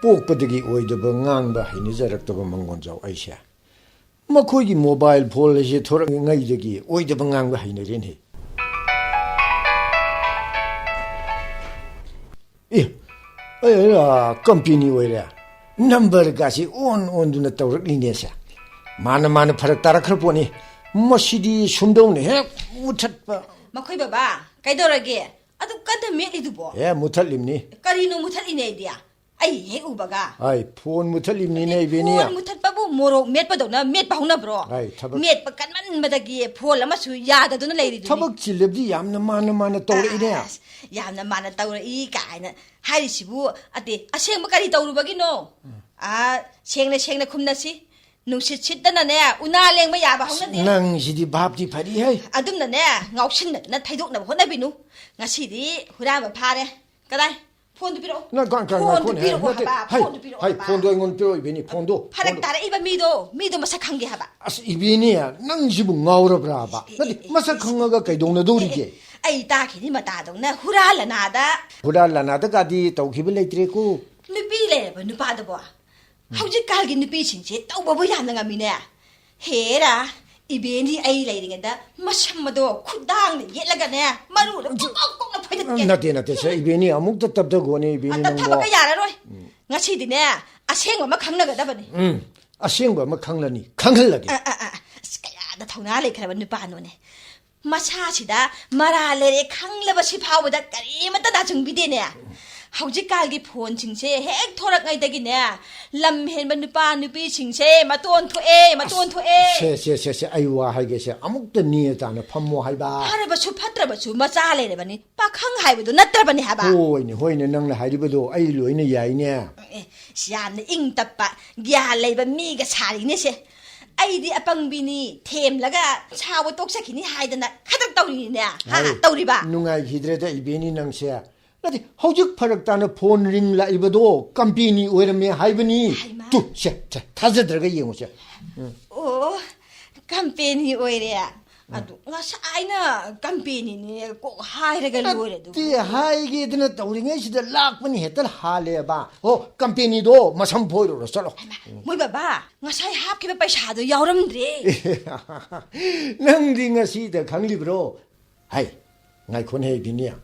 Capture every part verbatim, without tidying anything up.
ꯄꯣꯛꯄꯗꯒꯤ ꯑꯣꯏꯗꯕ ꯉꯥꯡꯕ ꯍꯩꯅꯖꯔꯛꯇꯕ ꯃꯪꯒꯣꯟꯖꯥꯎ ꯑꯩꯁꯦ꯫ ꯃꯈꯣꯏꯒꯤ ꯃꯣꯕꯥꯏꯜ ꯐꯣꯟ ꯑꯁꯤ ꯊꯣꯔꯛꯂꯤꯉꯩꯗꯒꯤ ꯑꯣꯏꯗꯕ ꯉꯥꯡꯕ ꯍꯩꯅꯔꯦꯅꯦ꯫ ꯑꯦ, ꯑꯦ, ꯑ, ꯀꯝꯄꯦꯅꯤ ꯑꯣꯏꯔꯦ꯫ ꯅꯝꯕꯔꯒꯁꯤ ꯑꯣꯟ ꯑꯣꯟꯗꯨꯅ ꯇꯧꯔꯛꯂꯤꯅꯦꯁꯦ꯫ ꯃꯥꯅ, ꯃꯥꯅ ꯐꯔꯛ ꯇꯥꯔꯛꯈ꯭ꯔ ꯄꯣꯠꯅꯤ꯫ ꯃꯁꯤꯗꯤ ꯁꯨꯝꯗꯧꯅ ꯍꯦꯛ ꯃꯨꯊꯠꯄ꯫ ꯃꯈꯣꯏ ꯕꯕꯥ, ꯀꯩꯗꯧꯔꯒꯦ? ꯑꯗꯨ ꯀꯟꯅ ꯃꯦꯠꯂꯤꯗꯨꯕꯣ? ꯑꯦ, ꯃꯨꯊꯠꯂꯤꯝꯅꯤ꯫ ꯀꯔꯤꯅꯣ ꯃꯨꯊꯠꯂꯤꯅꯦ ꯑꯩꯗꯤ? ꯑꯩ ꯍꯦꯛ ꯎꯕꯒ꯫ ꯑꯩ ꯐꯣꯟ ꯃꯨꯊꯠꯂꯤꯝꯅꯤꯅꯦ, ꯏꯕꯦꯅꯤ꯫ ꯐꯣꯟ ꯃꯨꯊꯠꯄꯕꯨ ꯃꯣꯔꯣꯛ ꯃꯦꯠꯄꯗꯧꯅ ꯃꯦꯠꯄ ꯍꯧꯅꯕ꯭ꯔꯣ? ꯑꯩ ꯊꯕꯛ ꯃꯦꯠꯄ ꯀꯟꯃꯟꯕꯗꯒꯤ ꯐꯣꯟ ꯑꯃꯁꯨ ꯌꯥꯗꯗꯨꯅ ꯂꯩꯔꯤꯗꯨꯅꯤ꯫ ꯊꯕꯛ ꯆꯤꯜꯂꯕꯗꯤ ꯌꯥꯝꯅ ꯃꯥꯅ ꯃꯥꯅ ꯇꯧꯔꯛꯏꯅꯦ꯫ ꯑꯁ, ꯌꯥꯝꯅ ꯃꯥꯅ ꯇꯧꯔꯛꯏ ꯀꯥꯏꯅ ꯍꯥꯏꯔꯤꯁꯤꯕꯨ, ꯑꯇꯦ, ꯑꯁꯦꯡꯕ ꯀꯔꯤ ꯇꯧꯔꯨꯕꯒꯤꯅꯣ? ꯑꯥ, ꯁꯦꯡꯅ ꯁꯦꯡꯅ ꯈꯨꯝꯅꯁꯤ꯫ ꯅꯨꯡꯁꯤꯠ ꯁꯤꯠꯇꯅꯅꯦ, ꯎꯅꯥ ꯂꯦꯡꯕ ꯌꯥꯕ ꯍꯧꯅꯗꯦ꯫ ꯅꯪꯁꯤꯗꯤ ꯚꯥꯞꯇꯤ ꯐꯔꯤꯍꯦ꯫ ꯑꯗꯨꯝꯅꯅꯦ, ꯉꯥꯎꯁꯤꯟꯅꯗꯅ ꯊꯩꯗꯣꯛꯅꯕ ꯍꯣꯠꯅꯕꯤꯅꯨ꯫ ꯉꯁꯤꯗꯤ ꯍꯨꯔꯥꯟꯕ ꯐꯥꯔꯦ꯫ ꯀꯗꯥꯏ? ꯐꯣꯟꯗꯨ ꯄꯤꯔꯛꯑꯣ꯫ ꯅꯪ ꯀ-, ꯀ-, ꯐꯣꯟꯗꯨ ꯉꯥꯏꯈꯣꯅꯦ, ꯄꯤꯔꯛꯑꯣ ꯅꯠꯇꯦ, ꯍꯥꯏꯕ, ꯍꯩ, ꯐꯣꯟꯗꯨ ꯄꯤꯔꯛꯑꯣ ꯍꯩ, ꯍꯥꯏꯕ꯫ ꯐꯣꯟꯗꯣ ꯑꯩꯉꯣꯟꯗ ꯄꯤꯔꯛꯑꯣ, ꯏꯕꯦꯅꯤ, ꯐꯣꯟꯗꯣ, ꯐꯔꯛ ꯐꯣꯟꯗꯣ꯫ ꯇꯥꯔꯛꯏꯕ ꯃꯤꯗꯣ, ꯃꯤꯗꯣ ꯃꯁꯛ ꯈꯪꯒꯦ ꯍꯥꯏꯕ꯫ ꯑꯁ, ꯏꯕꯦꯅꯤ, ꯅꯪꯁꯤꯕꯨ ꯉꯥꯎꯔꯕ꯭ꯔꯥꯕ? ꯑꯦ, ꯅꯠꯇꯦ, ꯑꯦ, ꯑꯦ, ꯃꯁꯛ ꯑꯦ, ꯈꯪꯉꯒ ꯑꯦ, ꯀꯩꯗꯧꯅꯗꯧꯔꯤꯒꯦ? ꯑꯦ, ꯑꯩ ꯇꯥꯈꯤꯅꯤ ꯃꯇꯥꯗꯧꯅ ꯍꯨꯔꯥꯜꯂꯅꯥꯗ꯫ ꯍꯨꯔꯥꯜꯂꯅꯥꯗꯒꯗꯤ ꯇꯧꯈꯤꯕ ꯂꯩꯇ꯭ꯔꯦꯀꯣ꯫ ꯅꯨꯄꯤ ꯂꯩꯔꯕ ꯅꯨꯄꯥꯗꯕꯣ? ꯍꯧꯖꯤꯛꯀꯥꯟꯒꯤ ꯅꯨꯄꯤꯁꯤꯡꯁꯦ ꯇꯧꯕꯕꯨ ꯌꯥꯝꯅ ꯉꯝꯃꯤꯅꯦ꯫ ꯍꯦꯔꯥ, ꯏꯕꯦꯟꯗꯤ ꯑꯩ ꯂꯩꯔꯤꯉꯩꯗ ꯃꯁꯝ ꯑꯗꯣ ꯈꯨꯗꯥꯡꯅ ꯌꯦꯠꯂꯒꯅꯦ, ꯃꯔꯨꯗꯣ ꯀꯣꯛ ꯀꯣꯛ ꯀꯣꯛꯅ ꯐꯣꯏꯗꯠꯀꯦ꯫ ꯅꯠꯇꯦ, ꯅꯠꯇꯦ, ꯁꯦ, ꯏꯕꯦꯟꯅꯤ ꯑꯃꯨꯛꯇ ꯇꯞꯊꯒꯣꯅꯦ, ꯏꯕꯦꯟꯅꯤ ꯑꯗ ꯅꯪꯕꯣ꯫ ꯊꯕꯛꯀ ꯌꯥꯔꯔꯣꯏ꯫ ꯉꯁꯤꯗꯤꯅꯦ, ꯑꯁꯦꯡꯕ ꯑꯃ ꯈꯪꯅꯒꯗꯕꯅꯤ꯫ ꯎꯝ, ꯑꯁꯦꯡꯕ ꯑꯃ ꯈꯪꯂꯅꯤ, ꯈꯪꯍꯜꯂꯒꯦ꯫ ꯑ, ꯑ, ꯑ, ꯑꯁ, ꯀꯌꯥꯗ ꯊꯧꯅꯥ ꯂꯩꯈ꯭ꯔꯕ ꯅꯨꯄꯥꯅꯣꯅꯦ꯫ ꯃꯁꯥꯁꯤꯗ ꯃꯔꯥꯜ ꯂꯩꯔꯦ ꯈꯪꯂꯕꯁꯤ ꯐꯥꯎꯕꯗ ꯀꯔꯤꯃꯠꯇ ꯗꯥꯆꯨꯡꯕꯤꯗꯦꯅꯦ꯫ ꯍꯧꯖꯤꯛꯀꯥꯟꯒꯤ ꯐꯣꯟꯁꯤꯡꯁꯦ ꯍꯦꯛ ꯊꯣꯔꯛꯉꯩꯗꯒꯤꯅꯦ, ꯂꯝ ꯍꯦꯟꯕ ꯅꯨꯄꯥ ꯅꯨꯄꯤꯁꯤꯡꯁꯦ ꯃꯇꯣꯟ ꯊꯣꯛꯑꯦ, ꯃꯇꯣꯟ ꯊꯣꯛꯑꯦ꯫ ꯁꯦ, ꯁꯦ, ꯁꯦ, ꯁꯦ, ꯑꯩ ꯋꯥ ꯍꯥꯏꯒꯦꯁꯦ, ꯑꯃꯨꯛꯇ ꯅꯦ ꯇꯥꯅ ꯐꯝꯃꯣ ꯍꯥꯏꯕ꯫ ꯐꯔꯕꯁꯨ ꯐꯠꯇ꯭ꯔꯕꯁꯨ ꯃꯆꯥ ꯂꯩꯔꯕꯅꯤ, ꯄꯥꯈꯪ ꯍꯥꯏꯕꯗꯨ ꯅꯠꯇ꯭ꯔꯕꯅꯤ ꯍꯥꯏꯕ꯫ ꯍꯣꯏꯅꯦ, ꯍꯣꯏꯅꯦ, ꯅꯪꯅ ꯍꯥꯏꯔꯤꯕꯗꯣ ꯑꯩ ꯂꯣꯏꯅ ꯌꯥꯏꯅꯦ꯫ ꯑꯦ, ꯁꯤ ꯌꯥꯝꯅ ꯏꯪ ꯇꯞꯄ, ꯒ꯭ꯌꯥꯟ ꯂꯩꯕ ꯃꯤꯒ ꯁꯥꯔꯤꯅꯦꯁꯦ꯫ ꯑꯩꯗꯤ ꯑꯄꯪꯕꯤꯅꯤ, ꯊꯦꯝꯂꯒ ꯁꯥꯎꯕ ꯇꯣꯛꯆꯈꯤꯅꯤ ꯍꯥꯏꯗꯅ ꯈꯗ꯭ꯔꯛ ꯇꯧꯔꯤꯅꯤꯅꯦ꯫ ꯍꯥ, ꯍꯥꯏ, ꯇꯧꯔꯤꯕ? ꯅꯨꯡꯉꯥꯏꯈꯤꯗ꯭ꯔꯦꯗ ꯏꯕꯦꯅꯤ ꯅꯪꯁꯦ꯫ ꯅꯠꯇꯦ, ꯍꯧꯖꯤꯛ ꯐꯔꯛ ꯇꯥꯅ ꯐꯣꯟ ꯔꯤꯡ ꯂꯥꯛꯏꯕꯗꯣ ꯀꯝꯄꯦꯅꯤ ꯑꯣꯏꯔꯝꯃꯦ ꯍꯥꯏꯕꯅꯤ꯫ ꯍꯥꯏꯃ꯫ ꯇꯨ, ꯁꯦ, ꯁꯦ, ꯊꯥꯖꯗ꯭ꯔꯒ ꯌꯦꯡꯉꯨꯁꯦ꯫ ꯎꯝ꯫ ꯑꯣ, ꯀꯝꯄꯦꯅꯤ ꯑꯣꯏꯔꯦ꯫ ꯑꯗꯨ ꯉꯁꯥꯏꯅ ꯀꯝꯄꯦꯅꯤꯅꯦ ꯀꯣꯛ ꯍꯥꯏꯔꯒ ꯂꯣꯏꯔꯦ ꯑꯗꯨ꯫ ꯅꯠꯇꯦ, ꯍꯥꯏꯒꯦꯗꯅ ꯇꯧꯔꯤꯉꯩꯁꯤꯗ ꯂꯥꯛꯄꯅꯤ ꯍꯦꯛꯇ ꯍꯥꯜꯂꯦꯕ꯫ ꯑꯣ, ꯀꯝꯄꯦꯅꯤꯗꯣ ꯃꯁꯝ ꯐꯣꯏꯔꯨꯔꯣ, ꯆꯠꯂꯣ꯫ ꯍꯩꯃꯥ, ꯃꯣꯏ ꯕꯕꯥ, ꯉꯁꯥꯏ ꯍꯥꯞꯈꯤꯕ ꯄꯩꯁꯥꯗꯣ ꯌꯥꯎꯔꯝꯗ꯭ꯔꯦ꯫ ꯅꯪꯗꯤ ꯉꯁꯤꯗ ꯈꯪꯂꯤꯕ꯭ꯔꯣ? ꯍꯥꯏ, ꯉꯥꯏꯈꯣꯅꯦ ꯕꯤꯅꯤꯌꯥ,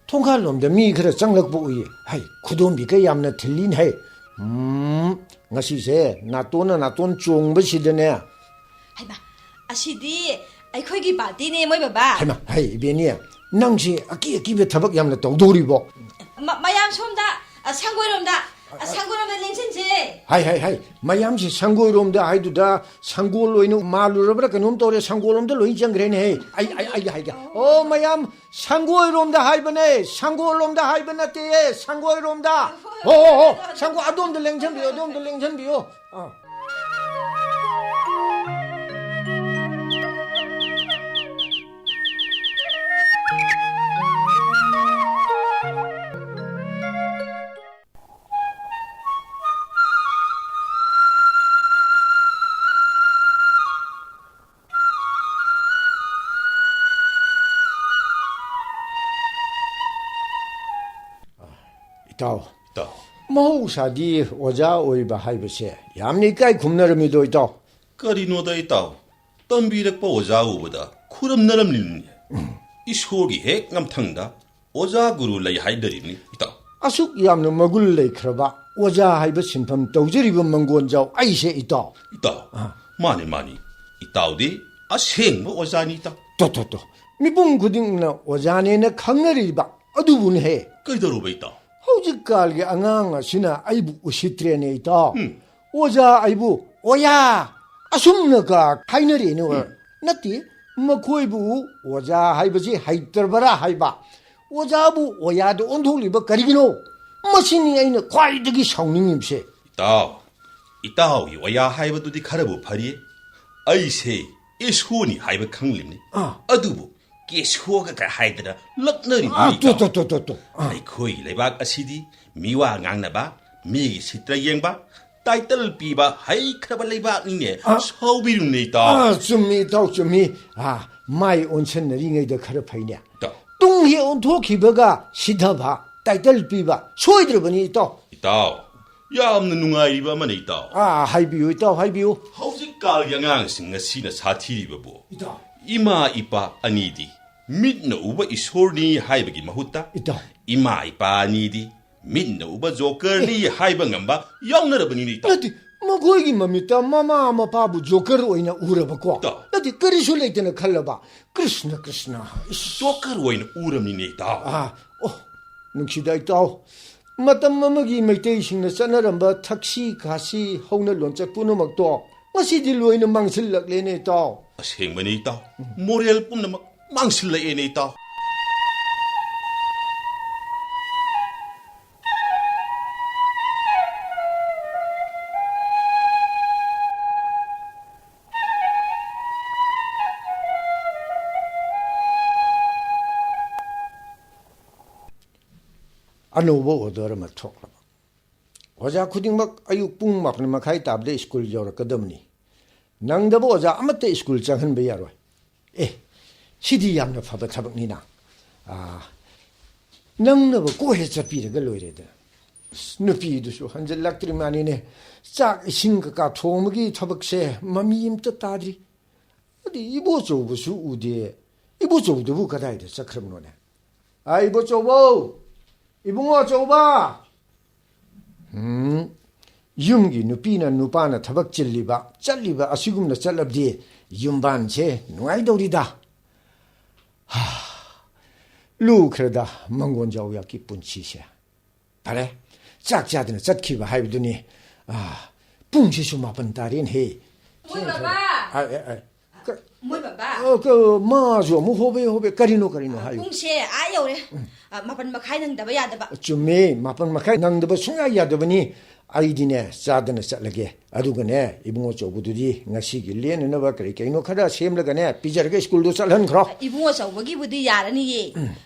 ꯊꯣꯡꯒꯥꯜꯂꯣꯝꯗ ꯃꯤ ꯈꯔ ꯆꯪꯂꯛꯄ ꯎꯏꯌꯦ꯫ ꯍꯥꯏ, ꯈꯨꯗꯣꯝꯕꯤꯒ ꯌꯥꯝꯅ ꯊꯤꯜꯂꯤꯅꯦ꯫ ꯍꯥꯏ, ꯎꯝ, ꯉꯁꯤꯁꯦ ꯅꯥꯇꯣꯟꯅ ꯅꯥꯇꯣꯟ ꯆꯣꯡꯕꯁꯤꯗꯅꯦ꯫ ꯍꯩꯃꯥ, ꯑꯁꯤꯗꯤ ꯑꯩꯈꯣꯏꯒꯤ ꯄꯥꯔꯇꯤꯅꯦ, ꯃꯣꯏ ꯕꯕꯥ꯫ ꯍꯩꯃꯥ, ꯍꯩ, ꯏꯕꯦꯅꯤ, ꯅꯪꯁꯤ ꯑꯀꯤ ꯑꯀꯤꯕ ꯊꯕꯛ ꯌꯥꯝꯅ ꯇꯧꯗꯧꯔꯤꯕꯣ? ꯃ-, ꯃꯌꯥꯝ ꯁꯣꯝꯗ, ꯑ, ꯁꯪꯒꯣꯏꯔꯣꯝꯗ, ꯑ, ꯁꯪꯒꯣꯏꯔꯣꯝꯗ ꯂꯦꯡꯁꯤꯟꯁꯦ꯫ ꯍꯥꯏ, ꯍꯥꯏ, ꯍꯥꯏ, ꯃꯌꯥꯝꯁꯤ ꯁꯪꯒꯣꯏꯔꯣꯝꯗ ꯍꯥꯏꯗꯨꯗ ꯁꯪꯒꯣꯜ ꯑꯣꯏꯅ ꯃꯥꯜꯂꯨꯔꯕ꯭ꯔꯥ ꯀꯩꯅꯣꯝ ꯇꯧꯔꯦ, ꯁꯪꯒꯣꯜꯂꯣꯝꯗ ꯂꯣꯏ ꯆꯪꯈ꯭ꯔꯦꯅꯦ꯫ ꯍꯦ, ꯑꯩ, ꯑꯩ, ꯑꯩ ꯍꯥꯏꯒꯦ꯫ ꯑꯣ, ꯃꯌꯥꯝ ꯁꯪꯒꯣꯏꯔꯣꯝꯗ ꯍꯥꯏꯕꯅꯦ, ꯁꯪꯒꯣꯜꯂꯣꯝꯗ ꯍꯥꯏꯕ ꯅꯠꯇꯦꯌꯦ, ꯁꯪꯒꯣꯏꯔꯣꯝꯗ꯫ ꯍꯣ, ꯍꯣ, ꯍꯣ, ꯁꯪꯒꯣꯏ, ꯑꯗꯣꯝꯗ ꯂꯦꯡꯁꯤꯟꯕꯤꯌꯣ, ꯑꯗꯣꯝꯗ ꯂꯦꯡꯁꯤꯟꯕꯤꯌꯣ꯫ ꯑꯥ꯫ ꯏꯇꯥꯎ, ꯏꯇꯥꯎ꯫ ꯃꯍꯧꯁꯥꯗꯤ ꯑꯣꯖꯥ ꯑꯣꯏꯕ ꯍꯥꯏꯕꯁꯦ ꯌꯥꯝꯅ ꯏꯀꯥꯏ ꯈꯨꯝꯅꯔꯝꯃꯤꯗꯣ, ꯏꯇꯥꯎ꯫ ꯀꯔꯤꯅꯣꯗ, ꯏꯇꯥꯎ? ꯇꯝꯕꯤꯔꯛꯄ ꯑꯣꯖꯥ ꯎꯕꯗ ꯈꯨꯔꯨꯝꯅꯔꯝꯂꯤꯕꯅꯤ꯫ ꯎꯝ꯫ ꯏꯁꯣꯔꯒꯤ ꯍꯦꯛ ꯉꯝꯊꯪꯗ ꯑꯣꯖꯥ ꯒꯨꯔꯨ ꯂꯩ ꯍꯥꯏꯅꯔꯤꯕꯅꯤ, ꯏꯇꯥꯎ꯫ ꯑꯁꯨꯛ ꯌꯥꯝꯅ ꯃꯒꯨꯟ ꯂꯩꯈ꯭ꯔꯕ ꯑꯣꯖꯥ ꯍꯥꯏꯕ ꯁꯤꯟꯐꯝ ꯇꯧꯖꯔꯤꯕ ꯃꯪꯒꯣꯟꯖꯥꯎ ꯑꯩꯁꯦ, ꯏꯇꯥꯎ꯫ ꯏꯇꯥꯎ, ꯑꯥ꯫ ꯃꯥꯅꯤ, ꯃꯥꯅꯤ꯫ ꯏꯇꯥꯎꯗꯤ ꯑꯁꯦꯡꯕ ꯑꯣꯖꯥꯅꯤ, ꯏꯇꯥꯎ꯫ ꯇꯣ, ꯇꯣ, ꯇꯣ꯫ ꯃꯤꯄꯨꯝ ꯈꯨꯗꯤꯡꯅ ꯑꯣꯖꯥꯅꯦꯅ ꯈꯪꯅꯔꯤꯕ ꯑꯗꯨꯕꯨꯅꯦ ꯍꯦ꯫ ꯀꯩꯗꯧꯔꯨꯕ, ꯏꯇꯥꯎ? ꯍꯧꯖꯤꯛꯀꯥꯜꯒꯤ ꯑꯉꯥꯡ ꯑꯁꯤꯅ ꯑꯩꯕꯨ ꯎꯁꯤꯠꯇ꯭ꯔꯦꯅꯦ, ꯏꯇꯥꯎ꯫ ꯎꯝ꯫ ꯑꯣꯖꯥ ꯑꯩꯕꯨ ꯑꯣꯌꯥ ꯑꯁꯨꯝꯅꯒ ꯍꯥꯏꯅꯔꯦꯅꯦ꯫ ꯎꯝ꯫ ꯅꯠꯇꯦ, ꯃꯈꯣꯏꯕꯨ ꯑꯣꯖꯥ ꯍꯥꯏꯕꯁꯤ ꯍꯩꯇ꯭ꯔꯕꯔꯥ ꯍꯥꯏꯕ꯫ ꯑꯣꯖꯥꯕꯨ ꯑꯣꯌꯥꯗ ꯑꯣꯟꯊꯣꯛꯂꯤꯕ ꯀꯔꯤꯒꯤꯅꯣ? ꯃꯁꯤꯅꯤ ꯑꯩꯅ ꯈ꯭ꯋꯥꯏꯗꯒꯤ ꯁꯥꯎꯅꯤꯡꯉꯤꯕꯁꯦ꯫ ꯏꯇꯥꯎ, ꯏꯇꯥꯎꯒꯤ ꯑꯣꯌꯥ ꯍꯥꯏꯕꯗꯨꯗꯤ ꯈꯔꯕꯨ ꯐꯔꯤ꯫ ꯑꯩꯁꯦ ꯏꯁꯣꯔꯅꯤ ꯍꯥꯏꯕ ꯈꯪꯂꯤꯕꯅꯤ꯫ ꯑꯥ꯫ ꯑꯗꯨꯕꯨ ꯀꯦꯁꯣꯒ ꯀ ꯍꯥꯏꯗꯅ ꯂꯛꯅꯔꯤꯕꯅꯤ, ꯑꯥ, ꯇꯣ, ꯏꯇꯥꯎ꯫ ꯇꯣ, ꯇꯣ, ꯇꯣ, ꯇꯣ꯫ ꯑꯥ꯫ ꯑꯩꯈꯣꯏꯒꯤ ꯂꯩꯕꯥꯛ ꯑꯁꯤꯗꯤ ꯃꯤꯋꯥ ꯉꯥꯡꯅꯕ, ꯃꯤꯒꯤ ꯁꯤꯠꯇ꯭ꯔ ꯌꯦꯡꯕ, ꯇꯥꯏꯇꯜ ꯄꯤꯕ ꯍꯩꯈ꯭ꯔꯕ ꯂꯩꯕꯥꯛꯅꯤꯅꯦ꯫ ꯑ꯫ ꯁꯥꯎꯕꯤꯔꯨꯅꯦ, ꯏꯇꯥꯎ꯫ ꯑ, ꯆꯨꯝꯃꯤ, ꯏꯇꯥꯎ, ꯆꯨꯝꯃꯤ꯫ ꯑ, ꯃꯥꯏ ꯑꯣꯟꯁꯟꯅꯔꯤꯉꯩꯗ ꯈꯔ ꯐꯩꯅꯦ꯫ ꯏꯇꯥꯎ꯫ ꯇꯨꯡ ꯍꯦꯛ ꯑꯣꯟꯊꯣꯛꯈꯤꯕꯒ ꯁꯤꯊꯕ, ꯇꯥꯏꯇꯜ ꯄꯤꯕ ꯁꯣꯏꯗ꯭ꯔꯕꯅꯤ, ꯏꯇꯥꯎ꯫ ꯏꯇꯥꯎ, ꯌꯥꯝꯅ ꯅꯨꯡꯉꯥꯏꯔꯤꯕ ꯑꯃꯅ, ꯏꯇꯥꯎ꯫ ꯑ, ꯍꯥꯏꯕꯤꯌꯨ, ꯏꯇꯥꯎ, ꯍꯥꯏꯕꯤꯌꯨ꯫ ꯍꯧꯖꯤꯛꯀꯥꯜꯒꯤ ꯑꯉꯥꯡꯁꯤꯡ ꯑꯁꯤꯅ ꯁꯥꯊꯤꯔꯤꯕꯕꯨ꯫ ꯏꯇꯥꯎ꯫ ꯏꯃꯥ ꯏꯄꯥ ꯑꯅꯤꯗꯤ ꯃꯤꯠꯅ ꯎꯕ ꯏꯁꯣꯔꯅꯤ ꯍꯥꯏꯕꯒꯤ ꯃꯍꯨꯠꯇ, ꯏꯇꯥꯎ꯫ ꯏꯃꯥ ꯏꯄꯥ ꯑꯅꯤꯗꯤ ꯃꯤꯠꯅ ꯎꯕ ꯖꯣꯀꯔꯅꯤ ꯍꯥꯏꯕ ꯉꯝꯕ ꯌꯥꯎꯅꯔꯕꯅꯤꯅꯦ, ꯏꯇꯥꯎ꯫ ꯅꯠꯇꯦ, ꯃꯈꯣꯏꯒꯤ ꯃꯃꯤꯠꯇ ꯃꯃꯥ ꯃꯄꯥꯕꯨ ꯖꯣꯀꯔ ꯑꯣꯏꯅ ꯎꯔꯕꯀꯣ? ꯏꯇꯥꯎ꯫ ꯅꯠꯇꯦ, ꯀꯔꯤꯁꯨ ꯂꯩꯇꯅ ꯈꯜꯂꯕ꯫ ꯀ꯭ꯔꯤꯁꯅ, ꯀ꯭ꯔꯤꯁꯅ꯫ ꯏꯁ꯫ ꯖꯣꯀꯔ ꯑꯣꯏꯅ ꯎꯔꯝꯅꯤꯅꯦ, ꯏꯇꯥꯎ꯫ ꯑꯥ, ꯑꯣ, ꯅꯨꯡꯁꯤꯗ ꯏꯇꯥꯎ꯫ ꯃꯇꯝ ꯑꯃꯒꯤ ꯃꯩꯇꯩꯁꯤꯡꯅ ꯆꯠꯅꯔꯝꯕ ꯊꯛꯁꯤ ꯈꯥꯁꯤ ꯍꯧꯅ ꯂꯣꯟꯆꯠ ꯄꯨꯝꯅꯃꯛꯇꯣ ꯉꯁꯤꯗꯤ ꯂꯣꯏꯅ ꯃꯥꯡꯁꯤꯜꯂꯛꯂꯦꯅꯦ, ꯏꯇꯥꯎ꯫ ꯑꯁꯦꯡꯕꯅꯤ, ꯏꯇꯥꯎ꯫ ꯃꯣꯔꯦꯜ ꯄꯨꯝꯅꯃꯛ ꯃꯥꯡꯁꯤꯜꯂꯛꯑꯦꯅꯦ, ꯏꯇꯥꯎ꯫ ꯑꯅꯧꯕ ꯑꯣꯔꯗꯔ ꯑꯃ ꯊꯣꯛꯂꯕ꯫ ꯑꯣꯖꯥ ꯈꯨꯗꯤꯡꯃꯛ ꯑꯌꯨꯛ ꯄꯨꯡ ꯃꯥꯄꯟ ꯃꯈꯥꯏ ꯇꯥꯕꯗ ꯁ꯭ꯀꯨꯜ ꯌꯧꯔꯛꯀꯗꯕꯅꯤ꯫ ꯅꯪꯗꯕ ꯑꯣꯖꯥ ꯑꯃꯠꯇ ꯁ꯭ꯀꯨꯜ ꯆꯪꯍꯟꯕ ꯌꯥꯔꯣꯏ꯫ ꯑꯦ, ꯁꯤꯗꯤ ꯌꯥꯝꯅ ꯐꯕ ꯊꯕꯛꯅꯤꯅ꯫ ꯑꯥ, ꯅꯪꯅꯕ ꯀꯣꯏ ꯍꯦꯛ ꯆꯠꯄꯤꯔꯒ ꯂꯣꯏꯔꯦꯗꯅ꯫ ꯑꯁ, ꯅꯨꯄꯤꯗꯨꯁꯨ ꯍꯟꯖꯤꯜꯂꯛꯇ꯭ꯔꯤ ꯃꯥꯅꯤꯅꯦ꯫ ꯆꯥꯛ ꯏꯁꯤꯡ ꯀꯀꯥ ꯊꯣꯡꯕꯒꯤ ꯊꯕꯛꯁꯦ ꯃꯃꯤ ꯑꯝꯇ ꯇꯥꯗ꯭ꯔꯤ꯫ ꯑꯗꯨꯗꯤ ꯏꯕꯣꯆꯧꯕꯁꯨ ꯎꯗꯦ꯫ ꯏꯕꯣꯆꯧꯕꯗꯨꯕꯨ ꯀꯗꯥꯏꯗ ꯆꯠꯈ꯭ꯔꯕꯅꯣꯅꯦ? ꯑꯥ, ꯏꯕꯣꯆꯧꯕꯧ! ꯏꯕꯨꯡꯉꯣ ꯑꯆꯧꯕ! ꯎꯝ, ꯌꯨꯝꯒꯤ ꯅꯨꯄꯤꯅ ꯅꯨꯄꯥꯅ ꯊꯕꯛ ꯆꯤꯜꯂꯤꯕ, ꯆꯠꯂꯤꯕ ꯑꯁꯤꯒꯨꯝꯅ ꯆꯠꯂꯕꯗꯤ ꯌꯨꯝꯕꯥꯟꯁꯦ ꯅꯨꯡꯉꯥꯏꯗꯧꯔꯤꯗ꯫ ꯍꯥ, ꯂꯨꯈ꯭ꯔꯦꯗ ꯃꯪꯒꯣꯟꯖꯥꯎ ꯌꯥꯛꯀꯤ ꯄꯨꯟꯁꯤꯁꯦ꯫ ꯐꯔꯦ, ꯆꯥꯛ ꯆꯥꯗꯅ ꯆꯠꯈꯤꯕ ꯍꯥꯏꯕꯗꯨꯅꯤ꯫ ꯑꯥ, ꯄꯨꯡꯁꯤꯁꯨ ꯃꯥꯄꯟ ꯇꯥꯔꯦꯅꯦꯍꯦ꯫ ꯃꯣꯏ ꯕꯕꯥ! ꯑꯥ, ꯑꯥ, ꯑꯥ꯫ ꯀ-, ꯃꯣꯏ ꯕꯕꯥ! ꯑ, ꯀ-, ꯃꯥꯁꯨ ꯑꯃꯨꯛ ꯍꯣꯕꯦ ꯍꯣꯕꯦ꯫ ꯀꯔꯤꯅꯣ, ꯀꯔꯤꯅꯣ ꯍꯥꯏꯌꯨ꯫ ꯄꯨꯡꯁꯦ ꯑꯥ ꯌꯧꯔꯦ꯫ ꯑ, ꯃꯥꯄꯟ ꯃꯈꯥꯏ ꯅꯪꯗꯕ ꯌꯥꯗꯕ꯫ ꯆꯨꯝꯃꯤ, ꯃꯥꯄꯟ ꯃꯈꯥꯏ ꯅꯪꯗꯕ ꯁꯨꯡꯌꯥ ꯌꯥꯗꯕꯅꯤ꯫ ꯑꯩꯗꯤꯅꯦ, ꯆꯥꯗꯅ ꯆꯠꯂꯒꯦ꯫ ꯑꯗꯨꯒꯅꯦ, ꯏꯕꯨꯡꯉꯣ ꯑꯆꯧꯕꯗꯨꯗꯤ ꯉꯁꯤꯒꯤ ꯂꯦꯟꯅꯅꯕ ꯀꯔꯤ ꯀꯩꯅꯣ ꯈꯔ ꯁꯦꯝꯂꯒꯅꯦ, ꯄꯤꯖꯔꯒ ꯁ꯭ꯀꯨꯜꯗꯣ ꯆꯠꯍꯟꯈ꯭ꯔꯣ꯫ ꯏꯕꯨꯡꯉꯣ ꯑꯆꯧꯕꯒꯤꯕꯨꯗꯤ ꯌꯥꯔꯅꯤꯌꯦ꯫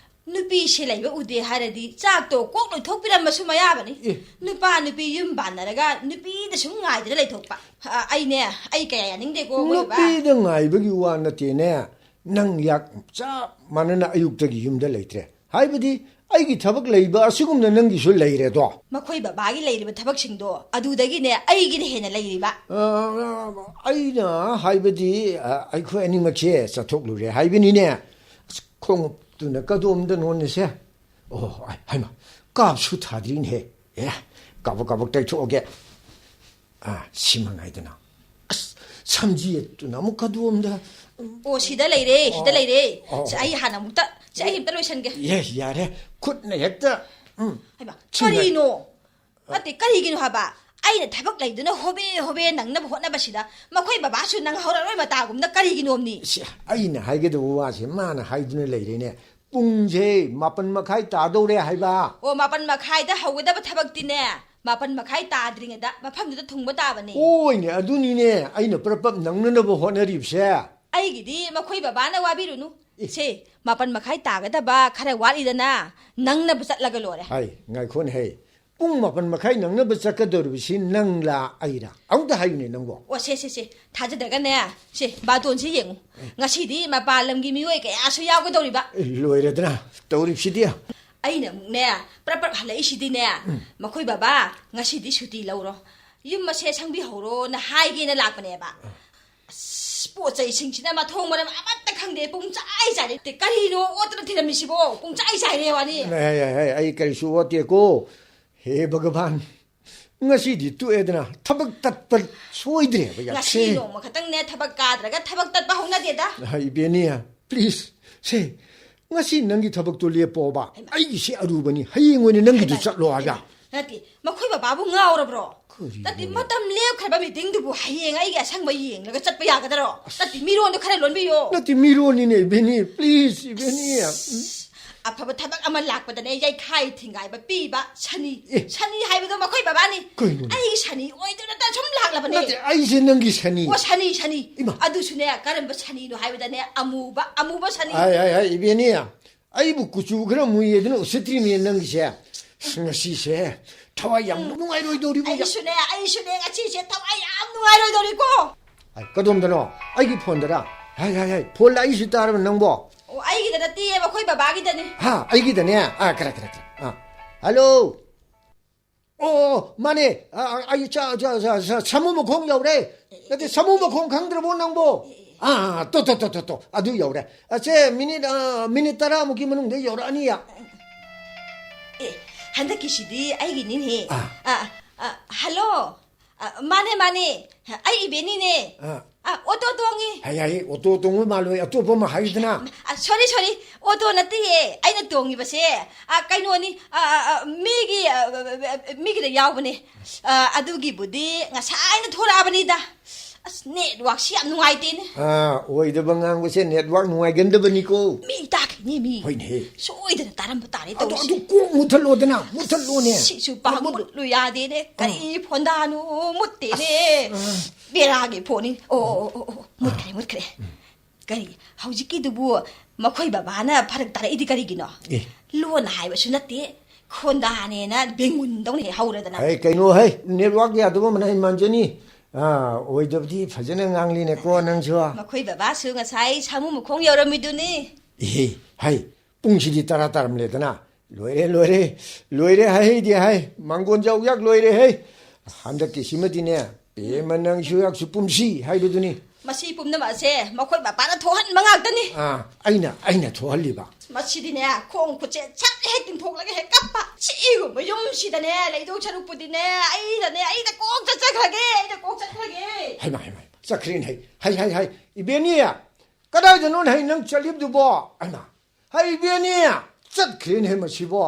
ꯅꯨꯄꯤꯁꯦ ꯂꯩꯕ ꯎꯗꯦ ꯍꯥꯏꯔꯗꯤ ꯆꯥꯛꯇꯣ ꯀꯣꯛ ꯂꯣꯏꯊꯣꯛꯄꯤꯔꯝꯕꯁꯨ ꯃꯌꯥꯕꯅꯤ꯫ ꯑꯦ꯫ ꯅꯨꯄꯥ ꯅꯨꯄꯤ ꯌꯨꯝ ꯄꯥꯟꯅꯔꯒ ꯅꯨꯄꯤꯗ ꯁꯨꯝ ꯉꯥꯏꯗꯅ ꯂꯩꯊꯣꯛꯄ꯫ ꯑ, ꯑꯩꯅꯦ, ꯑꯩ ꯀꯌꯥ ꯌꯥꯅꯤꯡꯗꯦꯀꯣ, ꯃꯣꯏ ꯕꯕꯥ꯫ ꯅꯨꯄꯤꯗ ꯉꯥꯏꯕꯒꯤ ꯋꯥ ꯅꯠꯇꯦꯅꯦ꯫ ꯅꯪ ꯌꯥꯛ ꯆꯞ ꯃꯥꯟꯅꯅ ꯑꯌꯨꯛꯇꯒꯤ ꯌꯨꯝꯗ ꯂꯩꯇ꯭ꯔꯦ꯫ ꯍꯥꯏꯕꯗꯤ ꯑꯩꯒꯤ ꯊꯕꯛ ꯂꯩꯕ ꯑꯁꯤꯒꯨꯝꯅ ꯅꯪꯒꯤꯁꯨ ꯂꯩꯔꯦꯗꯣ꯫ ꯃꯈꯣꯏ ꯕꯕꯥꯒꯤ ꯂꯩꯔꯤꯕ ꯊꯕꯛꯁꯤꯡꯗꯣ ꯑꯗꯨꯗꯒꯤꯅꯦ ꯑꯩꯒꯤꯅ ꯍꯦꯟꯅ ꯂꯩꯔꯤꯕ꯫ ꯑ, ꯑꯩꯅ ꯍꯥꯏꯕꯗꯤ, ꯑ, ꯑꯩꯈꯣꯏ ꯑꯅꯤꯃꯛꯁꯦ ꯆꯠꯊꯣꯛꯂꯨꯔꯦ ꯍꯥꯏꯕꯅꯤꯅꯦ꯫ ꯑꯁ, ꯈꯣꯡꯎꯞꯇꯨꯅ ꯀꯗꯣꯝꯗ ꯅꯣꯟꯅꯁꯦ? ꯑꯣ, ꯑꯩ, ꯍꯩꯃꯥ, ꯀꯥꯞꯁꯨ ꯊꯥꯗ꯭ꯔꯤꯅꯦꯍꯦ꯫ ꯑꯦ, ꯀꯥꯕꯛ ꯀꯥꯕꯛ ꯇꯩꯊꯣꯛꯑꯒꯦ꯫ ꯑꯥ, ꯁꯤ ꯃꯉꯥꯏꯗꯅ꯫ ꯑꯁ, ꯁꯝꯖꯦꯠꯇꯨꯅ ꯑꯃꯨꯛ ꯀꯗꯣꯝꯗ? ꯑꯣ, ꯁꯤꯗ ꯂꯩꯔꯦ, ꯁꯤꯗ ꯑꯣ, ꯂꯩꯔꯦ꯫ ꯑꯣ, ꯁꯤ ꯑꯩ ꯑꯣ꯫ ꯍꯥꯟꯅ ꯑꯃꯨꯛꯇ, ꯁꯤ ꯑꯩ ꯑꯝꯇ ꯂꯣꯏꯁꯟꯒꯦ꯫ ꯌꯦ, ꯌꯥꯔꯦ꯫ ꯈꯨꯠꯅ ꯍꯦꯛꯇ, ꯎꯝ, ꯍꯩꯃꯥ, ꯁꯤ ꯉꯥꯏ-, ꯀꯔꯤꯅꯣ? ꯑ, ꯅꯠꯇꯦ, ꯀꯔꯤꯒꯤꯅꯣ ꯍꯥꯏꯕ? ꯑꯩꯅ ꯊꯕꯛ ꯂꯩꯗꯨꯅ ꯍꯣꯕꯦ ꯍꯣꯕꯦ ꯅꯪꯅꯕ ꯍꯣꯠꯅꯕꯁꯤꯗ ꯃꯈꯣꯏ ꯕꯕꯥꯁꯨ ꯅꯪꯍꯧꯔꯔꯣꯏ ꯃꯇꯥꯒꯨꯝꯅ ꯀꯔꯤꯒꯤꯅꯣꯝꯅꯤ? ꯁꯤ ꯑꯩꯅ ꯍꯥꯏꯒꯗꯕ ꯋꯥꯁꯦ ꯃꯥꯅ ꯍꯥꯏꯗꯨꯅ ꯂꯩꯔꯦꯅꯦ꯫ ꯄꯨꯡꯁꯦ ꯃꯥꯄꯟ ꯃꯈꯥꯏ ꯇꯥꯗꯧꯔꯦ ꯍꯥꯏꯕ꯫ ꯑꯣ, ꯃꯥꯄꯟ ꯃꯈꯥꯏꯗ ꯍꯧꯒꯗꯕ ꯊꯕꯛꯇꯤꯅꯦ, ꯃꯥꯄꯟ ꯃꯈꯥꯏ ꯇꯥꯗ꯭ꯔꯤꯉꯩꯗ ꯃꯐꯝꯗꯨꯗ ꯊꯨꯡꯕ ꯇꯥꯕꯅꯤ꯫ ꯍꯣꯏꯅꯦ, ꯑꯗꯨꯅꯤꯅꯦ ꯑꯩꯅ ꯄ꯭ꯔꯞ ꯄ꯭ꯔꯞ ꯅꯪꯅꯅꯕ ꯍꯣꯠꯅꯔꯤꯕꯁꯦ꯫ ꯑꯩꯒꯤꯗꯤ ꯃꯈꯣꯏ ꯕꯕꯥꯅ ꯋꯥꯕꯤꯔꯨꯅꯨ꯫ ꯑꯦ꯫ ꯁꯦ, ꯃꯥꯄꯟ ꯃꯈꯥꯏ ꯇꯥꯒꯗꯕ ꯈꯔ ꯋꯥꯠꯂꯤꯗꯅ, ꯅꯪꯅꯕ ꯆꯠꯂꯒ ꯂꯣꯏꯔꯦ꯫ ꯍꯥꯏ, ꯉꯥꯏꯈꯣꯅꯦ ꯍꯦ꯫ ꯄꯨꯡ ꯃꯥꯄꯟ ꯃꯈꯥꯏ ꯅꯪꯅꯕ ꯆꯠꯀꯗꯧꯔꯤꯕꯁꯤ ꯅꯪꯂꯥ ꯑꯩꯔꯥ? ꯑꯃꯨꯛꯇ ꯍꯥꯏꯌꯨꯅꯦ ꯅꯪꯕꯣ꯫ ꯑꯣ, ꯁꯦ, ꯁꯦ, ꯁꯦ꯫ ꯊꯥꯖꯗ꯭ꯔꯒꯅꯦ, ꯁꯦ, ꯕꯥꯇꯣꯟꯁꯤ ꯌꯦꯡꯉꯨ꯫ ꯉꯁꯤꯗꯤ ꯃꯄꯥꯟ ꯂꯝꯒꯤ ꯃꯤꯑꯣꯏ ꯀꯌꯥꯁꯨ ꯌꯥꯎꯒꯗꯧꯔꯤꯕ꯫ ꯑꯦ, ꯂꯣꯏꯔꯦꯗꯅ ꯇꯧꯔꯤꯕꯁꯤꯗꯤ꯫ ꯑꯩꯅ ꯑꯃꯨꯛꯅꯦ, ꯄ꯭ꯔꯞ ꯄ꯭ꯔꯞ ꯍꯜꯂꯛꯏꯁꯤꯗꯤꯅꯦ, ꯎꯝ꯫ ꯃꯈꯣꯏ ꯕꯕꯥ, ꯉꯁꯤꯗꯤ ꯁꯨꯇꯤ ꯂꯧꯔꯣ, ꯌꯨꯝ ꯃꯁꯦ ꯁꯪꯕꯤꯍꯧꯔꯣꯅ ꯍꯥꯏꯒꯦꯅ ꯂꯥꯛꯄꯅꯦꯕ꯫ ꯑꯁ, ꯄꯣꯠ ꯆꯩꯁꯤꯡꯁꯤꯅ ꯃꯊꯣꯡ ꯃꯔꯝ ꯑꯃꯠꯇ ꯈꯪꯗꯦ, ꯄꯨꯡ ꯆꯥꯏ ꯆꯥꯏꯔꯦ꯫ ꯀꯔꯤꯅꯣ ꯑꯣꯠꯇꯅ ꯊꯤꯔꯝꯃꯤꯁꯤꯕꯣ? ꯄꯨꯡ ꯆꯥꯏ ꯆꯥꯏꯔꯦ ꯋꯥꯅꯤ꯫ ꯑꯦ, ꯑꯦ, ꯑꯦ, ꯑꯩ ꯀꯔꯤꯁꯨ ꯑꯣꯠꯇꯦꯀꯣ꯫ ꯍꯦ ꯚꯒꯕꯥꯟ, ꯉꯁꯤꯗꯤ ꯇꯣꯛꯑꯦꯗꯅ, ꯊꯕꯛ ꯇꯠꯄ ꯁꯣꯏꯗ꯭ꯔꯦꯕ, ꯌꯥ꯫ ꯉꯁꯤ ꯁꯦ꯫ ꯅꯣꯡꯃ ꯈꯛꯇꯪꯅꯦ ꯊꯕꯛ ꯀꯥꯗ꯭ꯔꯒ ꯊꯕꯛ ꯇꯠꯄ ꯍꯧꯅꯗꯦꯗ꯫ ꯍꯥ, ꯏꯕꯦꯅꯤ, please, ꯁꯦ, ꯉꯁꯤ ꯅꯪꯒꯤ ꯊꯕꯛꯇꯣ ꯂꯦꯞꯄꯣꯕ꯫ ꯍꯩꯃꯥ꯫ ꯑꯩꯒꯤꯁꯦ ꯑꯔꯨꯕꯅꯤ, ꯍꯌꯦꯡ ꯑꯣꯏꯅ ꯅꯪꯒꯤꯗꯨ ꯍꯩꯃꯥ, ꯆꯠꯂꯣ ꯍꯥꯏꯕ꯫ ꯍꯩꯃꯥ꯫ ꯅꯠꯇꯦ, ꯃꯈꯣꯏ ꯕꯕꯥꯕꯨ ꯉꯥꯎꯔꯕ꯭ꯔꯣ? ꯀꯔꯤꯅꯣꯅꯦ? ꯅꯠꯇꯦ, ꯃꯇꯝ ꯂꯦꯞꯈ꯭ꯔꯕ meetingꯗꯨꯕꯨ ꯍꯌꯦꯡ ꯑꯩꯒꯤ ꯑꯁꯪꯕ ꯌꯦꯡꯂꯒ ꯆꯠꯄ ꯌꯥꯒꯗꯔꯣ? ꯑꯁ꯫ ꯅꯠꯇꯦ, ꯃꯤꯔꯣꯟꯗꯣ ꯈꯔ ꯂꯣꯟꯕꯤꯌꯣ꯫ ꯅꯠꯇꯦ, ꯃꯤꯔꯣꯟꯅꯤꯅꯦ, ꯏꯕꯦꯅꯤ, please, ꯏꯕꯦꯅꯤ꯫ ꯑꯁ, ꯑꯐꯕ ꯊꯕꯛ ꯑꯃ ꯂꯥꯛꯄꯗꯅꯦ ꯌꯩꯈꯥꯏ ꯊꯤꯡꯒꯥꯏꯕ ꯄꯤꯕ ꯁꯅꯤ꯫ ꯑꯦ꯫ ꯁꯅꯤ ꯍꯥꯏꯕꯗꯣ ꯃꯈꯣꯏ ꯕꯕꯥꯅꯤ꯫ ꯀꯩꯅꯣꯅꯦ? ꯑꯩꯒꯤ ꯁꯅꯤ ꯑꯣꯏꯗꯨꯅꯇ ꯁꯨꯝ ꯂꯥꯛꯂꯕꯅꯦ꯫ ꯅꯠꯇꯦ, ꯑꯩꯁꯦ ꯅꯪꯒꯤ ꯁꯅꯤ꯫ ꯑꯣ, ꯁꯅꯤ, ꯁꯅꯤ꯫ ꯏꯃꯥ꯫ ꯑꯗꯨꯁꯨꯅꯦ, ꯀꯔꯝꯕ ꯁꯅꯤꯅꯣ ꯍꯥꯏꯕꯗꯅꯦ, ꯑꯃꯨꯕ, ꯑꯃꯨꯕ ꯁꯅꯤ꯫ ꯍꯥꯏ, ꯍꯥꯏ, ꯍꯥꯏ, ꯏꯕꯦꯅꯤ꯫ ꯑꯩꯕꯨ ꯀꯨꯆꯨ ꯈꯔ ꯃꯨꯏꯌꯦꯗꯅ ꯎꯁꯤꯠꯇ꯭ꯔꯤꯃꯤ ꯅꯪꯒꯤꯁꯦ꯫ ꯑꯁ, ꯉꯁꯤꯁꯦ ꯊꯋꯥꯏ ꯌꯥꯝ ꯅꯨꯡꯉꯥꯏꯔꯣꯏꯗꯧꯔꯤꯕꯣ꯫ ꯑꯩꯁꯨꯅꯦ, ꯑꯩꯁꯨꯅꯦ, ꯉꯁꯤꯁꯦ ꯊꯋꯥꯏ ꯌꯥꯝ ꯅꯨꯡꯉꯥꯏꯔꯣꯏꯗꯧꯔꯤꯀꯣ꯫ ꯑꯩ ꯀꯗꯣꯝꯗꯅꯣ? ꯑꯩꯒꯤ ꯐꯣꯟꯗꯔ? ꯍꯥꯏ, ꯍꯥꯏ, ꯍꯥꯏ, ꯐꯣꯟ ꯂꯥꯛꯏꯁꯤ ꯇꯥꯔꯕ ꯅꯪꯕꯣ? ꯑꯣ, ꯑꯩꯒꯤꯗ ꯅꯠꯇꯦꯌꯦ, ꯑꯩꯈꯣꯏ ꯕꯕꯥꯒꯤꯗꯅꯦ꯫ ꯍꯥ, ꯑꯩꯒꯤꯗꯅꯦ? ꯑꯥ, ꯈꯔ, ꯈꯔ, ꯈꯔ꯫ ꯑꯥ, ꯍꯜꯂꯣ? ꯑꯣ, ꯑꯣ, ꯃꯥꯅꯦ꯫ ꯑ, ꯑ, ꯑꯩ ꯆ-, ꯆ-, ꯆ-, ꯆ-, ꯁꯥꯃꯨ ꯃꯈꯣꯡ ꯌꯧꯔꯦ꯫ ꯅꯠꯇꯦ, ꯁꯥꯃꯨ ꯃꯈꯣꯡ ꯈꯪꯗ꯭ꯔꯕꯣ ꯅꯪꯕꯣ? ꯑꯥ, ꯑꯥ, ꯇꯣ, ꯇꯣ, ꯇꯣ, ꯇꯣ, ꯇꯣ, ꯑꯗꯨ ꯌꯧꯔꯦ꯫ ꯑꯁꯦ, ꯃꯤꯅꯤꯠ, ꯑ, ꯃꯤꯅꯤꯠ ꯇꯔꯥꯃꯨꯛꯀꯤ ꯃꯅꯨꯡꯗ ꯌꯧꯔꯛꯑꯅꯤ꯫ ꯑꯦ, ꯍꯟꯗꯛꯀꯤꯁꯤꯗꯤ ꯑꯩꯒꯤꯅꯤꯅꯦꯍꯦ꯫ ꯑꯥ꯫ ꯑ, ꯑ, ꯍꯜꯂꯣ꯫ ꯑ, ꯃꯥꯅꯦ, ꯃꯥꯅꯦ꯫ ꯑꯩ ꯏꯕꯦꯟꯅꯤꯅꯦ꯫ ꯑꯥ꯫ ꯑ, ꯑꯣꯇꯣ ꯇꯣꯡꯉꯤ꯫ ꯍꯥꯏ, ꯍꯥꯏ, ꯑꯣꯇꯣ ꯇꯣꯡꯕ ꯃꯥꯜꯂꯣꯏ, ꯑꯇꯣꯞꯄ ꯑꯃ ꯍꯥꯏꯌꯨꯗꯅ꯫ ꯑ, ꯁꯣꯔꯤ, ꯁꯣꯔꯤ, ꯑꯣꯇꯣ ꯅꯠꯇꯦꯌꯦ, ꯑꯩꯅ ꯇꯣꯡꯉꯤꯕꯁꯦ, ꯑ, ꯀꯩꯅꯣꯅꯤ, ꯑ, ꯑ, ꯑ, ꯃꯤꯒꯤ, ꯑ, ꯑ, ꯑ, ꯃꯤꯒꯤꯗ ꯌꯥꯎꯕꯅꯦ꯫ ꯑ, ꯑꯗꯨꯒꯤꯕꯨꯗꯤ ꯉꯁꯥꯏꯅ ꯊꯣꯔꯛꯑꯕꯅꯤꯗ꯫ ꯑꯁ, ꯅꯦꯠꯋꯥꯛꯁꯤ ꯌꯥꯝ ꯅꯨꯡꯉꯥꯏꯇꯦꯅꯦ꯫ ꯑꯥ, ꯑꯣꯏꯗꯕ ꯉꯥꯡꯕꯁꯦ ꯅꯦꯠꯋꯥꯛ ꯅꯨꯡꯉꯥꯏꯒꯟꯗꯕꯅꯤꯀꯣ꯫ ꯃꯤ ꯇꯥꯈꯤꯅꯤ, ꯃꯤ꯫ ꯍꯣꯏꯅꯦꯍꯦ꯫ ꯁꯣꯏꯗꯅ ꯇꯥꯔꯝꯕ ꯇꯥꯔꯦ ꯑꯗꯨ, ꯇꯧꯔꯤꯁꯦ꯫ ꯑꯗꯨ ꯀꯣꯛ ꯃꯨꯊꯠꯂꯣꯗꯅ, ꯃꯨꯊꯠꯂꯣꯅꯦ꯫ ꯁꯤꯁꯨ ꯄꯥꯛ ꯃꯨꯠ- ꯃꯨꯠꯂꯨ ꯌꯥꯗꯦꯅꯦ꯫ ꯀꯔꯤ ꯑꯥ꯫ ꯐꯣꯟꯗꯥꯅꯣ ꯃꯨꯠꯇꯦꯅꯦ꯫ ꯑꯁ, ꯑꯥ꯫ ꯕꯦꯔꯥꯒꯤ ꯐꯣꯟꯅꯤ꯫ ꯑꯣ, ꯑꯣ, ꯑꯣ, ꯑꯣ, ꯑꯣ, ꯃꯨꯠꯈ꯭ꯔꯦ, ꯑꯥ꯫ ꯃꯨꯠꯈ꯭ꯔꯦ꯫ ꯎꯝ꯫ ꯀꯔꯤ, ꯍꯧꯖꯤꯛꯀꯤꯗꯨꯕꯨ ꯃꯈꯣꯏ ꯕꯕꯥꯅ ꯐꯔꯛ ꯇꯥꯔꯛꯏꯗꯤ ꯀꯔꯤꯒꯤꯅꯣ? ꯑꯦ꯫ ꯂꯣꯟꯅ ꯍꯥꯏꯕꯁꯨ ꯅꯠꯇꯦ, ꯈꯣꯟꯗꯥꯅꯦꯅ ꯕꯦꯡꯒꯨꯟꯗꯧꯅ ꯍꯦꯛ ꯍꯧꯔꯗꯅ꯫ ꯍꯩ, ꯀꯩꯅꯣ, ꯍꯩ, ꯅꯦꯠꯋꯥꯛ ꯌꯥꯗꯕ ꯃꯅꯥꯏ ꯃꯥꯟꯖꯅꯤ꯫ ꯑꯥ, ꯑꯣꯏꯗꯕꯗꯤ ꯐꯖꯅ ꯉꯥꯡꯂꯤꯅꯦꯀꯣ ꯅꯪꯁꯨ꯫ ꯃꯈꯣꯏ ꯕꯕꯥꯁꯨ ꯉꯁꯥꯏ ꯁꯥꯃꯨ ꯃꯈꯣꯡ ꯌꯧꯔꯝꯃꯤꯗꯨꯅꯤ꯫ ꯏꯍꯦ, ꯍꯩ, ꯄꯨꯡꯁꯤꯗꯤ ꯇꯔꯥ ꯇꯥꯔꯝꯂꯦꯗꯅ꯫ ꯂꯣꯏꯔꯦ, ꯂꯣꯏꯔꯦ, ꯂꯣꯏꯔꯦ, ꯍꯥꯏꯍꯩꯗꯦ ꯍꯥꯏ꯫ ꯃꯥꯡꯒꯣꯟ ꯖꯧ ꯌꯥꯛ ꯂꯣꯏꯔꯦ ꯍꯩ꯫ ꯍꯟꯗꯛꯀꯤꯁꯤꯃꯗꯤꯅꯦ, ꯄꯦꯝꯃ ꯅꯪꯁꯨ ꯌꯥꯛꯁꯨ ꯄꯨꯝꯁꯤ ꯍꯥꯏꯕꯗꯨꯅꯤ꯫ ꯃꯁꯤ ꯄꯨꯝꯅꯃꯛ ꯑꯁꯦ ꯃꯈꯣꯏ ꯃꯄꯥꯅ ꯊꯣꯛꯍꯟꯕ ꯉꯥꯛꯇꯅꯤ꯫ ꯑꯥ, ꯑꯩꯅ, ꯑꯩꯅ ꯊꯣꯛꯍꯜꯂꯤꯕ꯫ ꯃꯁꯤꯗꯤꯅꯦ, ꯈꯣꯡ ꯈꯨꯠꯁꯦ ꯁꯠ ꯍꯦꯛ ꯇꯤꯡꯊꯣꯛꯂꯒ ꯍꯦꯛ ꯀꯞꯄ꯫ ꯁꯤꯒꯨꯝꯕ ꯌꯨꯝꯁꯤꯗꯅꯦ, ꯂꯩꯗꯧ ꯁꯔꯨꯛꯄꯨꯗꯤꯅꯦ, ꯑꯩꯗꯅꯦ, ꯑꯩꯗ ꯀꯣꯛ ꯆꯠꯆꯈ꯭ꯔꯒꯦ, ꯑꯩꯗ ꯀꯣꯛ ꯆꯠꯈ꯭ꯔꯒꯦ꯫ ꯍꯩꯃꯥ, ꯍꯩꯃꯥ, ꯆꯠꯈ꯭ꯔꯦꯅꯦ ꯍꯩ, ꯍꯩ, ꯍꯩ, ꯍꯩ, ꯏꯕꯦꯟꯅꯤ, ꯀꯗꯥꯏꯗꯅꯣꯅꯦ ꯍꯩ ꯅꯪ ꯆꯠꯂꯤꯕꯗꯨꯕꯣ? ꯍꯩꯃꯥ, ꯍꯩ ꯏꯕꯦꯟꯅꯤ, ꯆꯠꯈ꯭ꯔꯦꯅꯦ ꯍꯩ ꯃꯁꯤꯕꯣ꯫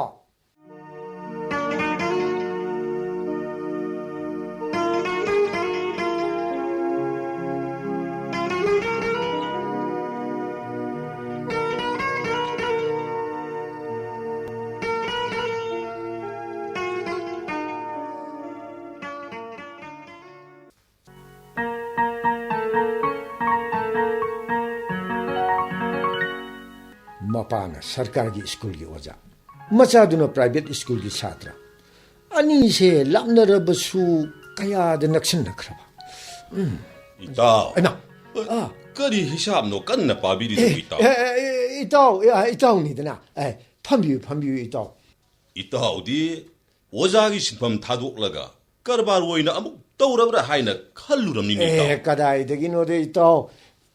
ꯃꯄꯥꯅ ꯁꯔꯀꯥꯔꯒꯤ ꯁ꯭ꯀꯨꯜꯒꯤ ꯑꯣꯖꯥ, ꯃꯆꯥꯗꯨꯅ ꯄ꯭ꯔꯥꯏꯚꯦꯠ ꯁ꯭ꯀꯨꯜꯒꯤ ꯁꯥꯇ꯭ꯔ꯫ ꯑꯅꯤꯁꯦ ꯂꯥꯞꯅꯔꯕꯁꯨ ꯀꯌꯥꯗ ꯅꯛꯁꯤꯟꯅꯈ꯭ꯔꯕ꯫ ꯏꯇꯥꯎ꯫ ꯏꯃꯥ꯫ ꯑꯥ꯫ ꯀꯔꯤ ꯍꯤꯁꯥꯞꯅꯣ ꯀꯟꯅ ꯄꯥꯕꯤꯔꯤꯗꯨꯕꯨ, ꯏꯇꯥꯎ? ꯑꯦ, ꯑꯦ, ꯏꯇꯥꯎ, ꯑꯦ, ꯏꯇꯥꯎꯅꯤꯗꯅ꯫ ꯑꯦ, ꯐꯝꯕꯤꯌꯨ, ꯐꯝꯕꯤꯌꯨ, ꯏꯇꯥꯎ꯫ ꯏꯇꯥꯎꯗꯤ ꯑꯣꯖꯥꯒꯤ ꯁꯤꯟꯐꯝ ꯊꯥꯗꯣꯛꯂꯒ ꯀꯔꯕꯥꯔ ꯑꯣꯏꯅ ꯑꯃꯨꯛ ꯇꯧꯔꯕ꯭ꯔꯥ ꯍꯥꯏꯅ ꯈꯜꯂꯨꯔꯝꯅꯤꯅꯦ, ꯏꯇꯥꯎ꯫ ꯑꯦ, ꯀꯗꯥꯏꯗꯒꯤꯅꯣꯗ, ꯏꯇꯥꯎ?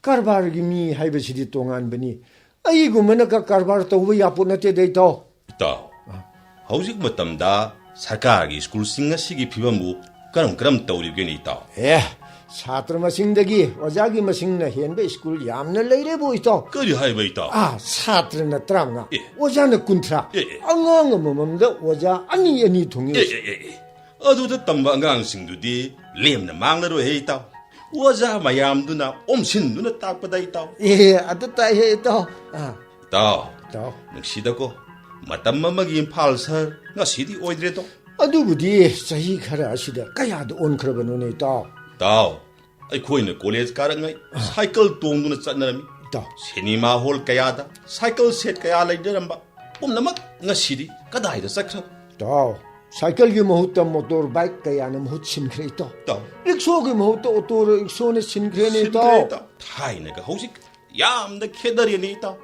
ꯀꯔꯕꯥꯔꯒꯤ ꯃꯤ ꯍꯥꯏꯕꯁꯤꯗꯤ ꯇꯣꯉꯥꯟꯕꯅꯤ꯫ ꯑꯩꯒꯨꯝꯕꯅꯒ ꯀꯔꯕꯥꯔ ꯇꯧꯕ ꯌꯥꯄꯣꯠ ꯅꯠꯇꯦꯗ, ꯏꯇꯥꯎ꯫ ꯏꯇꯥꯎ, ꯍꯧꯖꯤꯛ ꯃꯇꯝꯗ ꯁꯔꯀꯥꯔꯒꯤ ꯁ꯭ꯀꯨꯜꯁꯤꯡ ꯑꯁꯤꯒꯤ ꯐꯤꯕꯝꯕꯨ ꯀꯔꯝ ꯀꯔꯝ ꯇꯧꯔꯤꯕꯒꯦꯅꯦ, ꯏꯇꯥꯎ? ꯑꯦ, ꯁꯥꯇ꯭ꯔ ꯃꯁꯤꯡꯗꯒꯤ ꯑꯣꯖꯥꯒꯤ ꯃꯁꯤꯡꯅ ꯍꯦꯟꯕ ꯁ꯭ꯀꯨꯜ ꯌꯥꯝꯅ ꯂꯩꯔꯦꯕꯨ, ꯏꯇꯥꯎ꯫ ꯀꯔꯤ ꯍꯥꯏꯕ, ꯏꯇꯥꯎ? ꯑꯥ, ꯁꯥꯇ꯭ꯔꯅ ꯇꯔꯥꯃꯉꯥ, ꯑꯦ꯫ ꯑꯣꯖꯥꯅ ꯀꯨꯟꯊ꯭ꯔꯥ꯫ ꯑꯦ, ꯑꯦ꯫ ꯑꯉꯥꯡ ꯑꯃꯃꯝꯗ ꯑꯣꯖꯥ ꯑꯅꯤ ꯑꯅꯤ ꯊꯨꯡꯉꯤ꯫ ꯑꯦ, ꯑꯦ, ꯑꯦ, ꯑꯦ꯫ ꯑꯗꯨꯗ ꯇꯝꯕ ꯑꯉꯥꯡꯁꯤꯡꯗꯨꯗꯤ ꯂꯦꯝꯅ ꯃꯥꯡꯂꯔꯣꯏꯍꯦ, ꯏꯇꯥꯎ꯫ ꯑꯣꯖꯥ ꯃꯌꯥꯝꯗꯨꯅ ꯑꯣꯝꯁꯤꯟꯗꯨꯅ ꯇꯥꯛꯄꯗ, ꯏꯇꯥꯎ꯫ ꯑꯦ, ꯑꯗꯨ ꯇꯥꯏꯍꯦ, ꯏꯇꯥꯎ꯫ ꯑꯥ꯫ ꯏꯇꯥꯎ, ꯏꯇꯥꯎ꯫ ꯅꯨꯡꯁꯤꯗꯀꯣ, ꯃꯇꯝ ꯑꯃꯒꯤ ꯏꯝꯐꯥꯜ ꯁꯍꯔ ꯉꯁꯤꯗꯤ ꯑꯣꯏꯗ꯭ꯔꯦꯗꯣ꯫ ꯑꯗꯨꯕꯨꯗꯤ ꯆꯍꯤ ꯈꯔ ꯑꯁꯤꯗ ꯀꯌꯥꯗ ꯑꯣꯟꯈ꯭ꯔꯕꯅꯣꯅꯦ, ꯏꯇꯥꯎ? ꯏꯇꯥꯎ, ꯑꯩꯈꯣꯏꯅ ꯀꯣꯂꯦꯖ ꯀꯥꯔꯛꯉꯩ ꯁꯥꯏꯀꯜ ꯇꯣꯡꯗꯨꯅ ꯆꯠꯅꯔꯝꯃꯤ꯫ ꯏꯇꯥꯎ꯫ ꯁꯤꯅꯦꯃꯥ ꯍꯣꯜ ꯀꯌꯥꯗ ꯁꯥꯏꯀꯜ ꯁꯦꯠ ꯀꯌꯥ ꯂꯩꯅꯔꯝꯕ ꯄꯨꯝꯅꯃꯛ ꯉꯁꯤꯗꯤ ꯀꯗꯥꯏꯗ ꯆꯠꯈ꯭ꯔꯕ? ꯏꯇꯥꯎ, ꯁꯥꯏꯀꯜꯒꯤ ꯃꯍꯨꯠꯇ ꯃꯣꯇꯣꯔ ꯕꯥꯏꯛ ꯀꯌꯥꯅ ꯃꯍꯨꯠ ꯁꯤꯟꯈ꯭ꯔꯦ, ꯏꯇꯥꯎ꯫ ꯏꯇꯥꯎ꯫ ꯔꯤꯛꯁꯣꯒꯤ ꯃꯍꯨꯠꯇ ꯑꯣꯇꯣ ꯔꯤꯛꯁꯣꯅ ꯁꯤꯟꯈ꯭ꯔꯦꯅꯦ, ꯁꯤꯟꯈ꯭ꯔꯦ, ꯏꯇꯥꯎ꯫ ꯏꯇꯥꯎ꯫ ꯊꯥꯏꯅꯒ ꯍꯧꯖꯤꯛ ꯌꯥꯝꯅ ꯈꯦꯠꯅꯔꯦꯅꯦ, ꯏꯇꯥꯎ꯫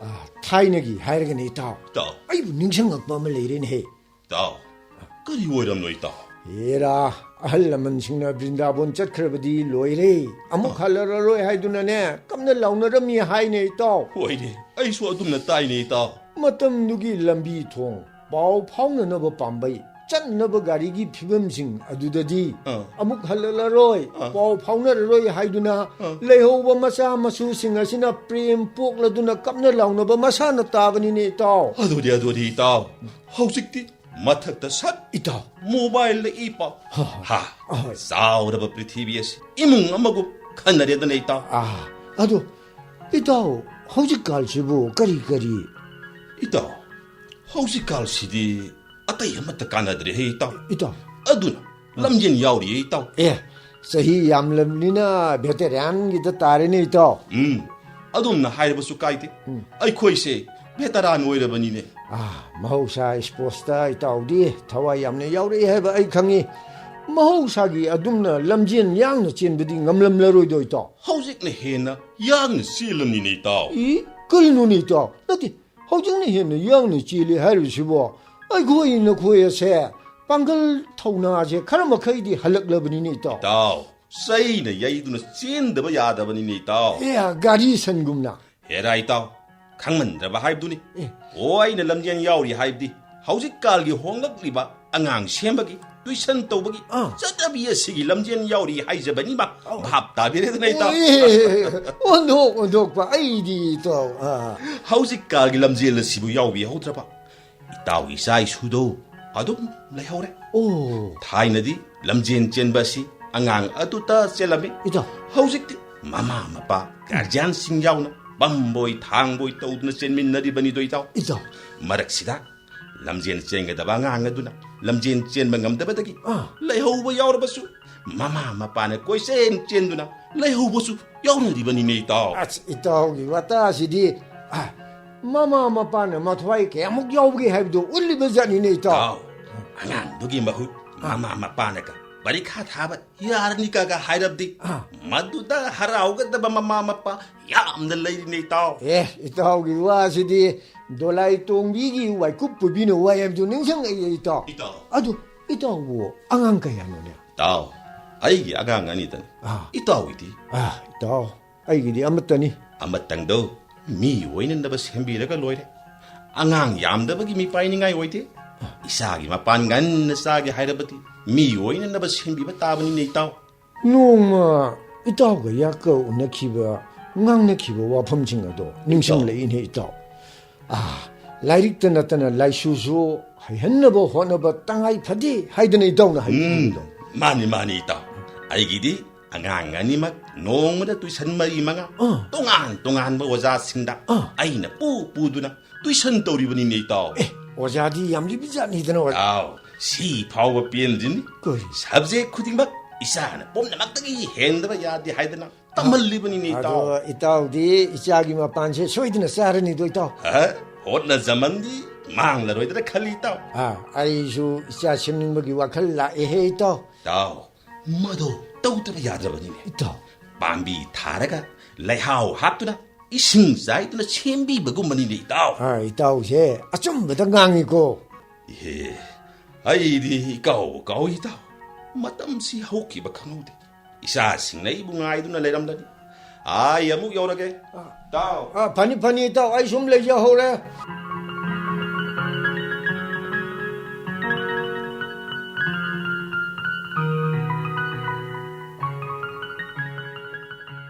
ꯑꯥ, ꯊꯥꯏꯅꯒꯤ ꯍꯥꯏꯔꯒꯅꯦ, ꯏꯇꯥꯎ꯫ ꯏꯇꯥꯎ꯫ ꯑꯩꯕꯨ ꯅꯤꯡꯁꯤꯡꯉꯛꯄ ꯑꯃ ꯂꯩꯔꯦꯅꯦꯍꯦ꯫ ꯏꯇꯥꯎ, ꯀꯔꯤ ꯑꯣꯏꯔꯝꯅꯣ, ꯏꯇꯥꯎ? ꯍꯦꯔꯥ, ꯑꯍꯜ ꯂꯃꯟꯁꯤꯡꯅ ꯕ꯭ꯔꯤꯟꯗꯥꯕꯣꯟ ꯆꯠꯈ꯭ꯔꯕꯗꯤ ꯂꯣꯏꯔꯦ, ꯑꯃꯨꯛ ꯍꯜꯂꯔꯔꯣꯏ ꯍꯥꯏꯗꯨꯅꯅꯦ ꯀꯞꯅ ꯂꯥꯎꯅꯔꯝꯃꯤ ꯍꯥꯏꯅꯦ, ꯏꯇꯥꯎ꯫ ꯍꯣꯏꯅꯦ, ꯑꯩꯁꯨ ꯑꯗꯨꯝꯅ ꯇꯥꯏꯅꯦ, ꯏꯇꯥꯎ꯫ ꯃꯇꯝꯗꯨꯒꯤ ꯂꯝꯕꯤ ꯊꯣꯡ, ꯄꯥꯎ ꯐꯥꯎꯅꯅꯕ ꯄꯥꯝꯕꯩ, ꯆꯠꯅꯕ ꯒꯥꯔꯤꯒꯤ ꯐꯤꯕꯝꯁꯤꯡ ꯑꯗꯨꯗꯗꯤ ꯑꯥ꯫ ꯑꯃꯨꯛ ꯍꯜꯂꯔꯣꯏ, ꯑꯥ꯫ ꯄꯥꯎ ꯐꯥꯎꯅꯔꯔꯣꯏ ꯍꯥꯏꯗꯨꯅ ꯑꯥ꯫ ꯂꯩꯍꯧꯕ ꯃꯆꯥ ꯃꯁꯨꯁꯤꯡ ꯑꯁꯤꯅ ꯄ꯭ꯔꯦꯝ ꯄꯣꯛꯂꯗꯨꯅ ꯀꯞꯅ ꯂꯥꯎꯅꯕ ꯃꯁꯥꯅ ꯇꯥꯕꯅꯤꯅꯦ, ꯏꯇꯥꯎ꯫ ꯑꯗꯨꯗꯤ, ꯑꯗꯨꯗꯤ, ꯏꯇꯥꯎ, ꯍꯧꯖꯤꯛꯇꯤ ꯃꯊꯛꯇ ꯁꯠ ꯏꯇꯥꯎ꯫ ꯃꯣꯕꯥꯏꯜꯗ ꯏ ꯄꯥꯎ꯫ ꯍꯣꯏ, ꯍꯣꯏ꯫ ꯍꯥ, ꯍꯣꯏ꯫ ꯆꯥꯎꯔꯕ ꯄ꯭ꯔꯤꯊꯤꯕꯤ ꯑꯁꯤ ꯏꯃꯨꯡ ꯑꯃꯒꯨꯝ ꯈꯟꯅꯔꯦꯗꯅ, ꯏꯇꯥꯎ꯫ ꯑꯥ, ꯑꯗꯨ ꯏꯇꯥꯎ, ꯍꯧꯖꯤꯛꯀꯥꯟꯁꯤꯕꯨ ꯀꯔꯤ ꯀꯔꯤ? ꯏꯇꯥꯎ, ꯍꯧꯖꯤꯛꯀꯥꯟꯁꯤꯗꯤ ꯑꯇꯩ ꯑꯃꯠꯇ ꯀꯥꯟꯅꯗ꯭ꯔꯦꯍꯦ, ꯏꯇꯥꯎ꯫ ꯏꯇꯥꯎ꯫ ꯑꯗꯨꯅ ꯂꯝꯖꯦꯟ ꯌꯥꯎꯔꯤꯌꯦ, ꯏꯇꯥꯎ꯫ ꯑꯦ, ꯆꯍꯤ ꯌꯥꯝꯂꯕꯅꯤꯅ ꯚꯦꯇꯦꯔꯤꯌꯥꯟꯒꯤꯗ ꯇꯥꯔꯦꯅꯦ, ꯏꯇꯥꯎ꯫ ꯎꯝ꯫ ꯑꯗꯨꯝꯅ ꯍꯥꯏꯔꯕꯁꯨ ꯀꯥꯏꯗꯦ꯫ ꯑꯩꯈꯣꯏꯁꯦ ꯚꯦꯇꯔꯥꯟ ꯑꯣꯏꯔꯕꯅꯤꯅꯦ꯫ ꯑꯥ, ꯃꯍꯧꯁꯥ ꯁ꯭ꯄꯣꯔꯠꯁꯇ ꯏꯇꯥꯎꯗꯤ ꯊꯋꯥꯏ ꯌꯥꯝꯅ ꯌꯥꯎꯔꯛꯏ ꯍꯥꯏꯕ ꯑꯩ ꯈꯪꯉꯤ꯫ ꯃꯍꯧꯁꯥꯒꯤ ꯑꯗꯨꯝꯅ ꯂꯝꯖꯦꯟ ꯌꯥꯡꯅ ꯆꯦꯟꯕꯗꯤ ꯉꯝꯂꯝꯂꯔꯣꯏꯗꯣ, ꯏꯇꯥꯎ? ꯍꯧꯖꯤꯛꯅ ꯍꯦꯟꯅ ꯌꯥꯡꯅ ꯆꯦꯜꯂꯝꯅꯤꯅꯦ, ꯏꯇꯥꯎ꯫ ꯏ, ꯀꯔꯤꯅꯣꯅꯦ, ꯏꯇꯥꯎ? ꯅꯠꯇꯦ, ꯍꯧꯖꯤꯛꯅ ꯍꯦꯟꯅ ꯌꯥꯡꯅ ꯆꯦꯜꯂꯤ ꯍꯥꯏꯔꯤꯁꯤꯕꯣ? ꯑꯩꯈꯣꯏ ꯅꯈꯣꯏ ꯑꯁꯦ ꯄꯥꯡꯒꯜ ꯊꯧꯅꯥꯁꯦ ꯈꯔ ꯃꯈꯩꯗꯤ ꯍꯜꯂꯛꯂꯕꯅꯤꯅꯦ, ꯏꯇꯥꯎ꯫ ꯏꯇꯥꯎ, ꯆꯩꯅ ꯌꯩꯗꯨꯅ ꯆꯦꯟꯗꯕ ꯌꯥꯗꯕꯅꯤꯅꯦ, ꯏꯇꯥꯎ꯫ ꯑꯦ, ꯒꯥꯔꯤ ꯁꯟꯒꯨꯝꯅ꯫ ꯍꯦꯔꯥ, ꯏꯇꯥꯎ, ꯈꯪꯃꯟꯗ꯭ꯔꯕ ꯍꯥꯏꯕꯗꯨꯅꯤ꯫ ꯑꯦ꯫ ꯑꯣ, ꯑꯩꯅ ꯂꯝꯖꯦꯟ ꯌꯥꯎꯔꯤ ꯍꯥꯏꯕꯗꯤ ꯍꯧꯖꯤꯛꯀꯥꯜꯒꯤ ꯍꯣꯡꯂꯛꯂꯤꯕ ꯑꯉꯥꯡ ꯁꯦꯝꯕꯒꯤ, ꯇꯨꯏꯁꯟ ꯇꯧꯕꯒꯤ ꯑꯥ꯫ ꯆꯠꯅꯕꯤ ꯑꯁꯤꯒꯤ ꯂꯝꯖꯦꯟ ꯌꯥꯎꯔꯤ ꯍꯥꯏꯖꯕꯅꯤꯃ꯫ ꯑꯧ꯫ ꯚꯥꯞ ꯇꯥꯕꯤꯔꯦꯗꯅ, ꯏꯇꯥꯎ? ꯑꯦ, ꯑꯣꯟꯊꯣꯛ, ꯑꯣꯟꯊꯣꯛꯄ, ꯑꯩꯗꯤ, ꯏꯇꯥꯎ, ꯑꯥ꯫ ꯍꯧꯖꯤꯛꯀꯥꯜꯒꯤ ꯂꯝꯖꯦꯜ ꯑꯁꯤꯕꯨ ꯌꯥꯎꯕꯤꯍꯧꯗ꯭ꯔꯕ ꯏꯇꯥꯎ ꯏꯆꯥ ꯏꯁꯨꯗꯣ ꯑꯗꯨꯝ ꯂꯩꯍꯧꯔꯦ꯫ ꯑꯣ꯫ ꯊꯥꯏꯅꯗꯤ ꯂꯝꯖꯦꯟ ꯆꯦꯟꯕ ꯑꯁꯤ ꯑꯉꯥꯡ ꯑꯗꯨꯇ ꯆꯦꯜꯂꯝꯃꯤ꯫ ꯏꯇꯥꯎ꯫ ꯍꯧꯖꯤꯛꯇꯤ ꯃꯃꯥ ꯃꯄꯥ, ꯒꯥꯔꯖꯤꯌꯥꯟꯁꯤꯡ ꯌꯥꯎꯅ ꯄꯝꯕꯣꯏ ꯊꯥꯡꯕꯣꯏ ꯇꯧꯗꯨꯅ ꯆꯦꯟꯃꯤꯟꯅꯔꯤꯕꯅꯤꯗꯣ, ꯏꯇꯥꯎ꯫ ꯏꯇꯥꯎ꯫ ꯃꯔꯛꯁꯤꯗ ꯂꯝꯖꯦꯟ ꯆꯦꯟꯒꯗꯕ ꯑꯉꯥꯡ ꯑꯗꯨꯅ ꯂꯝꯖꯦꯟ ꯆꯦꯟꯕ ꯉꯝꯗꯕꯗꯒꯤ ꯑꯥ꯫ ꯂꯩꯍꯧꯕ ꯌꯥꯎꯔꯕꯁꯨ, ꯃꯃꯥ ꯃꯄꯥꯅ ꯀꯣꯏꯆꯦꯟ ꯆꯦꯟꯗꯨꯅ ꯂꯩꯍꯧꯕꯁꯨ ꯌꯥꯎꯅꯔꯤꯕꯅꯤꯅꯦ, ꯏꯇꯥꯎ꯫ ꯑꯁ, ꯏꯇꯥꯎꯒꯤ ꯋꯥꯇꯥꯁꯤꯗꯤ, ꯑ, ꯃꯃꯥ ꯃꯄꯥꯅ ꯃꯊ꯭ꯋꯥꯏ ꯀꯌꯥꯃꯨꯛ ꯌꯥꯎꯕꯒꯦ ꯍꯥꯏꯕꯗꯨ ꯎꯠꯂꯤꯕ ꯖꯥꯠꯅꯤꯅꯦ, ꯏꯇꯥꯎ꯫ ꯏꯇꯥꯎ, ꯑꯉꯥꯡꯗꯨꯒꯤ ꯃꯍꯨꯠ ꯑꯥ꯫ ꯃꯃꯥ ꯃꯄꯥꯅꯒ ꯄꯔꯤꯈꯥ ꯊꯥꯕ ꯌꯥꯔꯅꯤ ꯀꯥꯒ ꯍꯥꯏꯔꯕꯗꯤ ꯑꯥ꯫ ꯃꯗꯨꯗ ꯍꯔꯥꯎꯒꯗꯕ ꯃꯃꯥ ꯃꯄꯥ ꯌꯥꯝꯅ ꯂꯩꯔꯤꯅꯦ, ꯏꯇꯥꯎ꯫ ꯑꯦ, ꯏꯇꯥꯎꯒꯤ ꯋꯥꯁꯤꯗꯤ ꯗꯣꯂꯥꯏ ꯇꯣꯡꯕꯤꯒꯤ ꯋꯥꯏꯀꯨꯞ ꯄꯨꯕꯤꯅ ꯋꯥꯏ ꯍꯥꯏꯕꯗꯨ ꯅꯤꯡꯁꯤꯡꯉꯛꯑꯦ, ꯏꯇꯥꯎ꯫ ꯏꯇꯥꯎ꯫ ꯑꯗꯨ ꯏꯇꯥꯎꯕꯨ ꯑꯉꯥꯡ ꯀꯌꯥꯅꯣꯅꯦ? ꯏꯇꯥꯎ, ꯑꯩꯒꯤ ꯑꯉꯥꯡ ꯑꯅꯤꯇꯅꯤ꯫ ꯑꯥ꯫ ꯏꯇꯥꯎꯒꯤꯗꯤ? ꯑꯥ, ꯏꯇꯥꯎ, ꯑꯩꯒꯤꯗꯤ ꯑꯃꯠꯇꯅꯤ꯫ ꯑꯃꯇꯪꯗꯣ ꯃꯤ ꯑꯣꯏꯅꯅꯕ ꯁꯦꯝꯕꯤꯔꯒ ꯂꯣꯏꯔꯦ꯫ ꯑꯉꯥꯡ ꯌꯥꯝꯗꯕꯒꯤ ꯃꯤꯄꯥꯏꯅꯤꯡꯉꯥꯏ ꯑꯣꯏꯗꯦ꯫ ꯏꯆꯥꯒꯤ ꯃꯄꯥꯟ ꯉꯟꯅ ꯆꯥꯒꯦ ꯍꯥꯏꯔꯕꯗꯤ ꯃꯤ ꯑꯣꯏꯅꯅꯕ ꯁꯦꯝꯕꯤꯕ ꯇꯥꯕꯅꯤꯅꯦ, ꯏꯇꯥꯎ꯫ ꯅꯣꯡꯃ ꯏꯇꯥꯎꯒ ꯌꯥꯀ ꯎꯅꯈꯤꯕ, ꯉꯥꯡꯅꯈꯤꯕ ꯋꯥꯐꯝꯁꯤꯡ ꯑꯗꯣ ꯅꯤꯡꯁꯤꯡꯂꯛꯏꯅꯦ, ꯏꯇꯥꯎ꯫ ꯑꯥ, ꯂꯥꯏꯔꯤꯛꯇ ꯅꯠꯇꯅ ꯂꯥꯏꯁꯨꯁꯨ ꯍꯩꯍꯟꯅꯕ ꯍꯣꯠꯅꯕ ꯇꯉꯥꯏ ꯐꯗꯦ ꯍꯥꯏꯗꯅ ꯏꯇꯥꯎꯅ ꯍꯥꯏꯕꯤꯈꯤꯕꯗꯣ꯫ ꯎꯝ, ꯃꯥꯅꯤ, ꯃꯥꯅꯤ, ꯏꯇꯥꯎ꯫ ꯑꯩꯒꯤꯗꯤ ꯑꯉꯥꯡ ꯑꯅꯤꯃꯛ ꯅꯣꯡꯃꯗ ꯇꯨꯏꯁꯟ ꯃꯔꯤ ꯃꯉꯥ ꯑꯥ꯫ ꯇꯣꯉꯥꯟ ꯇꯣꯉꯥꯟꯕ ꯑꯣꯖꯥꯁꯤꯡꯗ ꯑꯥ꯫ ꯑꯩꯅ ꯄꯨ ꯄꯨꯗꯨꯅ ꯇꯨꯏꯁꯟ ꯇꯧꯔꯤꯕꯅꯤꯅꯦ, ꯏꯇꯥꯎ꯫ ꯑꯦ, ꯑꯣꯖꯥꯗꯤ ꯌꯥꯝꯂꯤꯕ ꯖꯥꯠꯅꯤꯗꯅ, ꯑꯣꯖꯥ꯫ ꯏꯇꯥꯎ, ꯁꯤ ꯐꯥꯎꯕ ꯄꯦꯟꯗ꯭ꯔꯤꯅꯤ꯫ ꯀꯔꯤ? ꯁꯕꯖꯦꯛ ꯈꯨꯗꯤꯡꯃꯛ ꯏꯆꯥꯅ ꯄꯨꯝꯅꯃꯛꯇꯒꯤ ꯍꯦꯟꯗꯕ ꯌꯥꯗꯦ ꯍꯥꯏꯗꯅ ꯇꯝꯍꯜꯂꯤꯕꯅꯤꯅꯦ, ꯏꯇꯥꯎ꯫ ꯑꯗꯣ ꯏꯇꯥꯎꯗꯤ ꯏꯆꯥꯒꯤ ꯃꯄꯥꯟꯁꯦ ꯁꯣꯏꯗꯅ ꯆꯥꯔꯅꯤꯗꯣ, ꯏꯇꯥꯎ꯫ ꯍ? ꯍꯣꯠꯅꯖꯃꯟꯗꯤ ꯃꯥꯡꯂꯔꯣꯏꯗ꯭ꯔꯥ ꯈꯜꯂꯤ, ꯏꯇꯥꯎ꯫ ꯑꯥ, ꯑꯩꯁꯨ ꯏꯆꯥ ꯁꯦꯝꯅꯤꯡꯕꯒꯤ ꯋꯥꯈꯜ ꯂꯥꯛꯑꯦꯍꯦ, ꯏꯇꯥꯎ꯫ ꯏꯇꯥꯎ, ꯃꯗꯣ ꯇꯧꯗꯕ ꯌꯥꯗ꯭ꯔꯕꯅꯤꯅꯦ꯫ ꯏꯇꯥꯎ꯫ ꯄꯥꯝꯕꯤ ꯊꯥꯔꯒ ꯂꯩꯍꯥꯎ ꯍꯥꯞꯇꯨꯅ ꯏꯁꯤꯡ ꯆꯥꯏꯗꯨꯅ ꯁꯦꯝꯕꯤꯕꯒꯨꯝꯕꯅꯤꯅꯦ, ꯏꯇꯥꯎ꯫ ꯑꯥ, ꯏꯇꯥꯎꯁꯦ ꯑꯆꯨꯝꯕꯗ ꯉꯥꯡꯉꯤꯀꯣ꯫ ꯏꯍꯦ, ꯑꯩꯗꯤ ꯏꯀꯥꯎꯕꯨ ꯀꯥꯎꯏ, ꯏꯇꯥꯎ꯫ ꯃꯇꯝꯁꯤ ꯍꯧꯈꯤꯕ ꯈꯪꯍꯧꯗꯦ꯫ ꯏꯆꯥꯁꯤꯡꯅ ꯑꯩꯕꯨ ꯉꯥꯏꯗꯨꯅ ꯂꯩꯔꯝꯂꯅꯤ꯫ ꯑꯩ ꯑꯃꯨꯛ ꯌꯧꯔꯒꯦ, ꯏꯇꯥꯎ꯫ ꯑꯥ, ꯐꯅꯤ, ꯐꯅꯤ, ꯏꯇꯥꯎ, ꯑꯩ ꯁꯨꯝ ꯂꯩꯖꯍꯧꯔꯦ꯫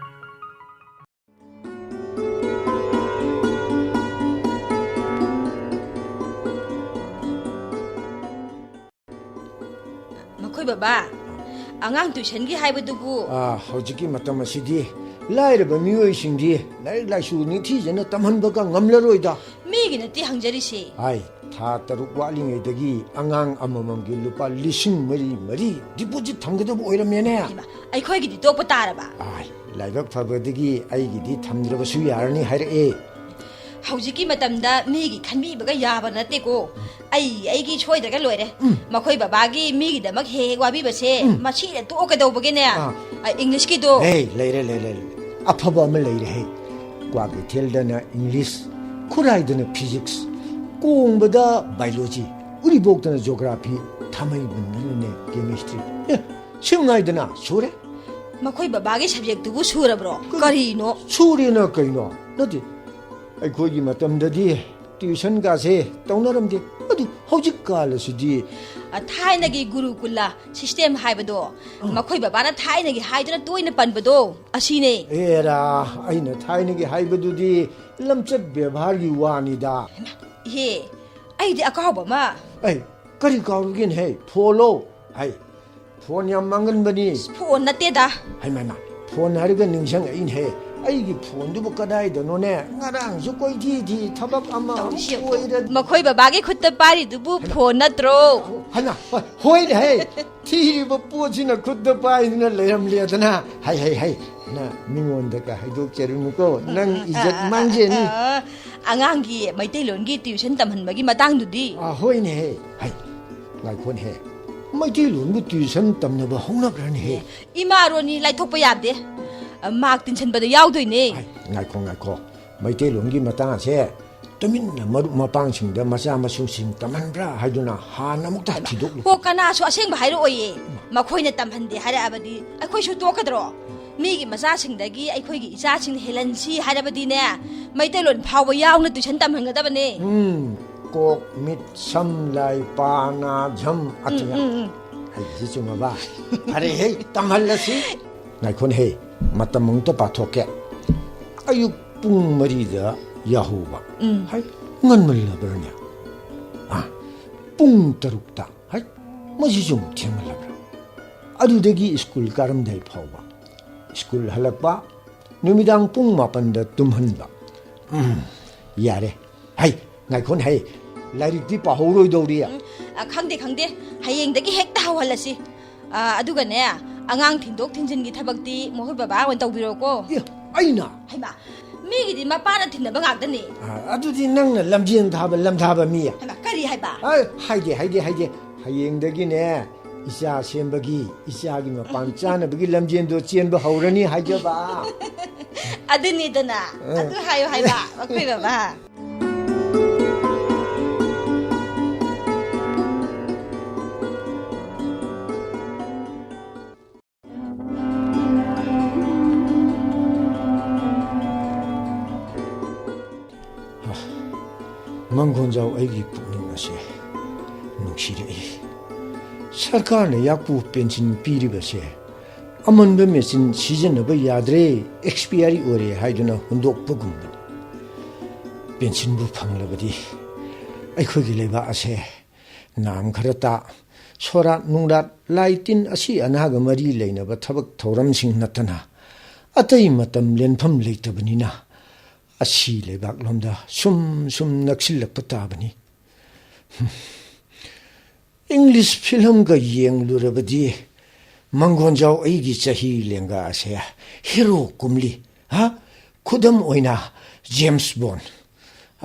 ꯃꯈꯣꯏ ꯕꯕꯥ, ꯑꯉꯥꯡ ꯇ꯭ꯌꯨꯁꯟꯒꯤ ꯍꯥꯏꯕꯗꯨꯕꯨ? ꯑꯥ, ꯍꯧꯖꯤꯛꯀꯤ ꯃꯇꯝ ꯑꯁꯤꯗꯤ ꯂꯥꯏꯔꯕ ꯃꯤꯑꯣꯏꯁꯤꯡꯗꯤ ꯂꯥꯏꯔꯤꯛ ꯂꯥꯏꯁꯨ ꯅꯤꯡꯊꯤꯖꯅ ꯇꯝꯍꯟꯕꯒ ꯉꯝꯂꯔꯣꯏꯗ꯫ ꯃꯤꯒꯤ ꯅꯠꯇꯦ ꯍꯪꯖꯔꯤꯁꯦ꯫ ꯍꯥꯏ, ꯊꯥ ꯇꯔꯨꯛ ꯋꯥꯠꯂꯤꯉꯩꯗꯒꯤ ꯑꯉꯥꯡ ꯑꯃꯃꯝꯒꯤ ꯂꯨꯄꯥ ꯂꯤꯁꯤꯡ ꯃꯔꯤ ꯃꯔꯤ ꯗꯤꯄꯣꯖꯤꯠ ꯊꯝꯒꯗꯕ ꯑꯣꯏꯔꯝꯃꯦꯅꯦ꯫ ꯍꯩꯃꯥ, ꯑꯩꯈꯣꯏꯒꯤꯗꯤ ꯇꯣꯛꯄ ꯇꯥꯔꯕ? ꯑꯥꯏ, ꯂꯥꯏꯕꯛ ꯐꯕꯗꯒꯤ ꯑꯩꯒꯤꯗꯤ ꯊꯝꯗ꯭ꯔꯕꯁꯨ ꯌꯥꯔꯅꯤ ꯍꯥꯏꯔꯛꯑꯦ꯫ ꯍꯧꯖꯤꯛꯀꯤ ꯃꯇꯝꯗ ꯃꯤꯒꯤ ꯈꯟꯕꯤꯕꯒ ꯌꯥꯕ ꯅꯠꯇꯦꯀꯣ꯫ ꯑꯩ ꯑꯩꯒꯤ ꯁꯣꯏꯗ꯭ꯔꯒ ꯂꯣꯏꯔꯦ꯫ ꯎꯝ꯫ ꯃꯈꯣꯏ ꯕꯕꯥꯒꯤ ꯃꯤꯒꯤꯗꯃꯛ ꯍꯦꯛ ꯍꯦꯛ ꯋꯥꯕꯤꯕꯁꯦ ꯎꯝ꯫ ꯃꯁꯤꯗ ꯇꯣꯛꯀꯗꯧꯕꯒꯤꯅꯦ꯫ ꯑꯥ꯫ ꯑ, ꯏꯪꯂꯤꯁꯀꯤꯗꯣ꯫ ꯍꯦ, ꯂꯩꯔꯦ, ꯂꯩꯔꯦ, ꯂꯩꯔꯦ꯫ ꯑꯐꯕ ꯑꯃ ꯂꯩꯔꯦ ꯍꯦ꯫ ꯀ꯭ꯋꯥꯀꯩꯊꯦꯜꯗꯅ ꯏꯪꯂꯤꯁ, ꯈꯨꯔꯥꯏꯗꯅ ꯐꯤꯖꯤꯛꯁ, ꯀꯣꯡꯕꯗ ꯕꯥꯏꯑꯣꯂꯣꯖꯤ, ꯎꯔꯤꯄꯣꯛꯇꯅ ꯖꯣꯒ꯭ꯔꯥꯐꯤ, ꯊꯥꯡꯃꯩꯕꯟꯗꯅꯅꯦ ꯀꯦꯃꯤꯁꯇ꯭ꯔꯤ꯫ ꯑꯦ, ꯁꯤ ꯉꯥꯏꯗꯅ ꯁꯨꯔꯦ꯫ ꯃꯈꯣꯏ ꯕꯕꯥꯒꯤ ꯁꯕꯖꯦꯛꯇꯨꯕꯨ ꯁꯨꯔꯕ꯭ꯔꯣ? ꯀ-, ꯀꯔꯤꯅꯣ? ꯁꯨꯔꯦꯅ ꯀꯩꯅꯣ? ꯅꯠꯇꯦ, ꯑꯩꯈꯣꯏꯒꯤ ꯃꯇꯝꯗꯗꯤ ꯇ꯭ꯌꯨꯁꯟꯒꯥꯁꯦ ꯇꯧꯅꯔꯝꯗꯦ꯫ ꯑꯗꯨ ꯍꯧꯖꯤꯛꯀꯥꯟ ꯑꯁꯤꯗꯤ ꯑ, ꯊꯥꯏꯅꯒꯤ ꯒꯨꯔꯨꯀꯨꯂ ꯁꯤꯁꯇꯦꯝ ꯍꯥꯏꯕꯗꯣ, ꯑ꯫ ꯃꯈꯣꯏ ꯕꯕꯥꯅ ꯊꯥꯏꯅꯒꯤ ꯍꯥꯏꯗꯨꯅ ꯇꯣꯏꯅ ꯄꯟꯕꯗꯣ ꯑꯁꯤꯅꯦ꯫ ꯑꯦꯔꯥ, ꯑꯩꯅ ꯊꯥꯏꯅꯒꯤ ꯍꯥꯏꯕꯗꯨꯗꯤ ꯂꯝꯆꯠ ꯕꯦꯕꯥꯔꯒꯤ ꯋꯥꯅꯤꯗ꯫ ꯏꯍꯦ, ꯑꯩꯗꯤ ꯑꯀꯥꯎꯕ ꯑꯃ꯫ ꯑꯩ ꯀꯔꯤ ꯀꯥꯎꯔꯒꯦꯅꯦꯍꯦ? ꯐꯣꯟꯂꯣ? ꯍꯥꯏ, ꯐꯣꯟ ꯌꯥꯝ ꯃꯥꯡꯒꯟꯕꯅꯤ꯫ ꯐꯣꯟ ꯅꯠꯇꯦꯗ꯫ ꯍꯩꯃꯥ, ꯍꯩꯃꯥ, ꯐꯣꯟ ꯍꯥꯏꯔꯒ ꯅꯤꯡꯁꯤꯡꯉꯛꯏꯅꯦꯍꯦ꯫ ꯑꯩꯒꯤ ꯐꯣꯟꯗꯨꯕꯨ ꯀꯗꯥꯏꯗꯅꯣꯅꯦ? ꯉꯔꯥꯡꯁꯨ ꯀꯣꯏꯊꯤ ꯊꯤ, ꯊꯕꯛ ꯑꯃ ꯇꯧꯔꯤꯁꯤ ꯌꯦꯡꯉꯨ꯫ ꯁꯣꯏꯔ- ꯃꯈꯣꯏ ꯕꯕꯥꯒꯤ ꯈꯨꯠꯇ ꯄꯥꯏꯔꯤꯗꯨꯕꯨ ꯐꯣꯟ ꯅꯠꯇ꯭ꯔꯣ? ꯍꯩꯃꯥ, ꯍꯣꯏ, ꯍꯣꯏꯅꯦ ꯍꯦ꯫ ꯊꯤꯔꯤꯕ ꯄꯣꯠꯁꯤꯅ ꯈꯨꯠꯇ ꯄꯥꯏꯗꯨꯅ ꯂꯩꯔꯝꯂꯦꯗꯅ꯫ ꯍꯩ, ꯍꯩ, ꯍꯩ꯫ ꯅ ꯃꯤꯉꯣꯟꯗꯒ ꯍꯥꯏꯗꯣꯛꯆꯔꯨꯅꯨꯀꯣ꯫ ꯅꯪ ꯏꯖꯠ ꯃꯥꯡꯖꯅꯤ꯫ ꯑ, ꯑꯉꯥꯡꯒꯤ ꯃꯩꯇꯩꯂꯣꯟꯒꯤ ꯇ꯭ꯌꯨꯁꯟ ꯇꯝꯍꯟꯕꯒꯤ ꯃꯇꯥꯡꯗꯨꯗꯤ? ꯑ, ꯍꯣꯏꯅꯦ ꯍꯦ꯫ ꯍꯩ, ꯉꯥꯏꯈꯣꯅꯦ ꯍꯦ꯫ ꯃꯩꯇꯩꯂꯣꯟꯕꯨ ꯇ꯭ꯌꯨꯁꯟ ꯇꯝꯅꯕ ꯍꯧꯅꯕ꯭ꯔꯅꯦ ꯍꯦ? ꯏꯃꯥꯔꯣꯟꯅꯤ ꯂꯥꯏꯊꯣꯛꯄ ꯌꯥꯗꯦ꯫ ꯃꯥꯔꯛ ꯇꯤꯟꯁꯤꯟꯕꯗ ꯌꯥꯎꯗꯣꯏꯅꯦ꯫ ꯑꯥꯏ, ꯉꯥꯏꯈꯣ, ꯉꯥꯏꯈꯣ꯫ ꯃꯩꯇꯩꯂꯣꯟꯒꯤ ꯃꯇꯥꯡꯁꯦ ꯇꯨꯃꯤꯟꯅ ꯃꯔꯨꯞ ꯃꯄꯥꯡꯁꯤꯡꯗ ꯃꯆꯥ ꯃꯁꯨꯁꯤꯡ ꯇꯝꯍꯟꯕ꯭ꯔꯥ ꯍꯥꯏꯗꯨꯅ ꯍꯥꯟꯅ ꯑꯃꯨꯛꯇ ꯊꯤꯗꯣꯛꯂꯨ꯫ ꯍꯣ, ꯀꯅꯥꯁꯨ ꯑꯁꯦꯡꯕ ꯍꯥꯏꯔꯛꯑꯣꯏꯌꯦ꯫ ꯃꯈꯣꯏꯅ ꯇꯝꯍꯟꯗꯦ ꯍꯥꯏꯔꯛꯑꯕꯗꯤ ꯑꯩꯈꯣꯏꯁꯨ ꯇꯣꯛꯀꯗ꯭ꯔꯣ? ꯃꯤꯒꯤ ꯃꯆꯥꯁꯤꯡꯗꯒꯤ ꯑꯩꯈꯣꯏꯒꯤ ꯏꯆꯥꯁꯤꯡꯅ ꯍꯦꯜꯍꯟꯁꯤ ꯍꯥꯏꯔꯕꯗꯤꯅꯦ, ꯃꯩꯇꯩꯂꯣꯟ ꯐꯥꯎꯕ ꯌꯥꯎꯅ ꯇꯨꯏꯁꯟ ꯇꯝꯍꯟꯒꯗꯕꯅꯦ꯫ ꯎꯝ, ꯀꯣꯛ, ꯃꯤꯠ, ꯁꯝ, ꯂꯥꯏ, ꯄꯥ, ꯅꯥ, ꯖꯝ, ꯎꯝ, ꯑꯇꯤꯌꯥ꯫ ꯎꯝ, ꯎꯝ꯫ ꯑꯩꯒꯤꯁꯤ ꯆꯨꯝꯃꯕ? ꯐꯔꯦꯍꯦ, ꯇꯝꯍꯜꯂꯁꯤ꯫ ꯉꯥꯏꯈꯣꯅꯦꯍꯦ, ꯃꯇꯝ ꯑꯃꯨꯛꯇ ꯄꯥꯊꯣꯛꯀꯦ꯫ ꯑꯌꯨꯛ ꯄꯨꯡ ꯃꯔꯤꯗ ꯌꯥꯍꯧꯕ꯫ ꯎꯝ꯫ ꯍꯥꯏ, ꯉꯟꯃꯜꯂꯕ꯭ꯔꯅꯦ? ꯑꯥ, ꯄꯨꯡ ꯇꯔꯨꯛꯇ꯫ ꯍꯥꯏ, ꯃꯁꯤꯁꯨ ꯑꯃꯨꯛ ꯊꯦꯡꯃꯜꯂꯕ꯭ꯔꯥ? ꯑꯗꯨꯗꯒꯤ ꯁ꯭ꯀꯨꯜ ꯀꯥꯔꯝꯗꯥꯏ ꯐꯥꯎꯕ꯫ ꯁ꯭ꯀꯨꯜ ꯍꯜꯂꯛꯄ, ꯅꯨꯃꯤꯗꯥꯡ ꯄꯨꯡ ꯃꯥꯄꯟꯗ ꯇꯨꯝꯍꯟꯕ꯫ ꯎꯝ, ꯌꯥꯔꯦ꯫ ꯍꯩ, ꯉꯥꯏꯈꯣꯅꯦ, ꯍꯩ꯫ ꯂꯥꯏꯔꯤꯛꯇꯤ ꯄꯥꯍꯧꯔꯣꯏꯗꯧꯔꯤ꯫ ꯎꯝ, ꯑ, ꯈꯪꯗꯦ, ꯈꯪꯗꯦ꯫ ꯍꯌꯦꯡꯗꯒꯤ ꯍꯦꯛꯇ ꯍꯧꯍꯜꯂꯁꯤ꯫ ꯑ, ꯑꯗꯨꯒꯅꯦ, ꯑꯉꯥꯡ ꯊꯤꯟꯗꯣꯛ ꯊꯤꯟꯖꯤꯟꯒꯤ ꯊꯕꯛꯇꯤ ꯃꯈꯣꯏ ꯕꯕꯥ ꯑꯣꯏꯅ ꯇꯧꯕꯤꯔꯣꯀꯣ꯫ ꯑꯦ, ꯑꯩꯅ? ꯍꯩꯃꯥ, ꯃꯤꯒꯤꯗꯤ ꯃꯄꯥꯅ ꯊꯤꯟꯅꯕ ꯉꯥꯛꯇꯅꯦ꯫ ꯑ, ꯑꯗꯨꯗꯤ ꯅꯪꯅ ꯂꯝꯖꯦꯟ ꯊꯥꯕ, ꯂꯝꯊꯥꯕ ꯃꯤ꯫ ꯍꯩꯃꯥ, ꯀꯔꯤ ꯍꯥꯏꯕ? ꯑ, ꯍꯥꯏꯗꯦ, ꯍꯥꯏꯗꯦ, ꯍꯥꯏꯗꯦ꯫ ꯍꯌꯦꯡꯗꯒꯤꯅꯦ, ꯏꯆꯥ ꯁꯦꯝꯕꯒꯤ, ꯏꯆꯥꯒꯤ ꯃꯄꯥꯟ ꯆꯥꯅꯕꯒꯤ ꯂꯝꯖꯦꯟꯗꯣ ꯆꯦꯟꯕ ꯍꯧꯔꯅꯤ ꯍꯥꯏꯖꯕ꯫ ꯑꯗꯨꯅꯤꯗꯅ, ꯑ꯫ ꯑꯗꯨ ꯍꯥꯏꯌꯨ ꯍꯥꯏꯕ, ꯃꯈꯣꯏ ꯕꯕꯥ꯫ ꯃꯪꯒꯣꯟꯖꯥꯎ, ꯑꯩꯒꯤ ꯄꯨꯛꯅꯤꯡ ꯑꯁꯦ ꯅꯨꯡꯁꯤꯔꯛꯏ꯫ ꯁꯔꯀꯥꯔꯅ ꯌꯥꯛꯄꯨ ꯄꯦꯟꯁꯤꯟ ꯄꯤꯔꯤꯕꯁꯦ ꯑꯃꯟꯕ ꯃꯦꯆꯤꯟ ꯁꯤꯖꯤꯟꯅꯕ ꯌꯥꯗ꯭ꯔꯦ, ꯑꯦꯛꯁꯄꯤꯌꯥꯔꯤ ꯑꯣꯏꯔꯦ ꯍꯥꯏꯗꯨꯅ ꯍꯨꯟꯗꯣꯛꯄꯒꯨꯝꯕꯅꯤ꯫ ꯄꯦꯟꯁꯤꯟꯕꯨ ꯐꯪꯂꯕꯗꯤ ꯑꯩꯈꯣꯏꯒꯤ ꯂꯩꯕꯥꯛ ꯑꯁꯦ ꯅꯥꯝ ꯈꯔ ꯇꯥ, ꯁꯣꯔꯥꯠ ꯅꯨꯡꯔꯥꯠ, ꯂꯥꯏ ꯇꯤꯟ ꯑꯁꯤ ꯑꯅꯥꯒ ꯃꯔꯤ ꯂꯩꯅꯕ ꯊꯕꯛ ꯊꯧꯔꯝꯁꯤꯡ ꯅꯠꯇꯅ ꯑꯇꯩ ꯃꯇꯝ ꯂꯦꯟꯐꯝ ꯂꯩꯇꯕꯅꯤꯅ ꯑꯁꯤ ꯂꯩꯕꯥꯛꯂꯣꯝꯗ ꯁꯨꯝ ꯁꯨꯝ ꯅꯛꯁꯤꯜꯂꯛꯄ ꯇꯥꯕꯅꯤ꯫ ꯏꯪꯂꯤꯁ ꯐꯤꯂꯝꯒ ꯌꯦꯡꯂꯨꯔꯕꯗꯤ ꯃꯪꯒꯣꯟꯖꯥꯎ ꯑꯩꯒꯤ ꯆꯍꯤ ꯂꯦꯡꯒꯥ ꯑꯁꯦ ꯍꯦꯔꯣ ꯀꯨꯝꯂꯤ, ꯍꯥ? ꯈꯨꯗꯝ ꯑꯣꯏꯅ ꯖꯦꯝꯁ ꯕꯣꯟ꯫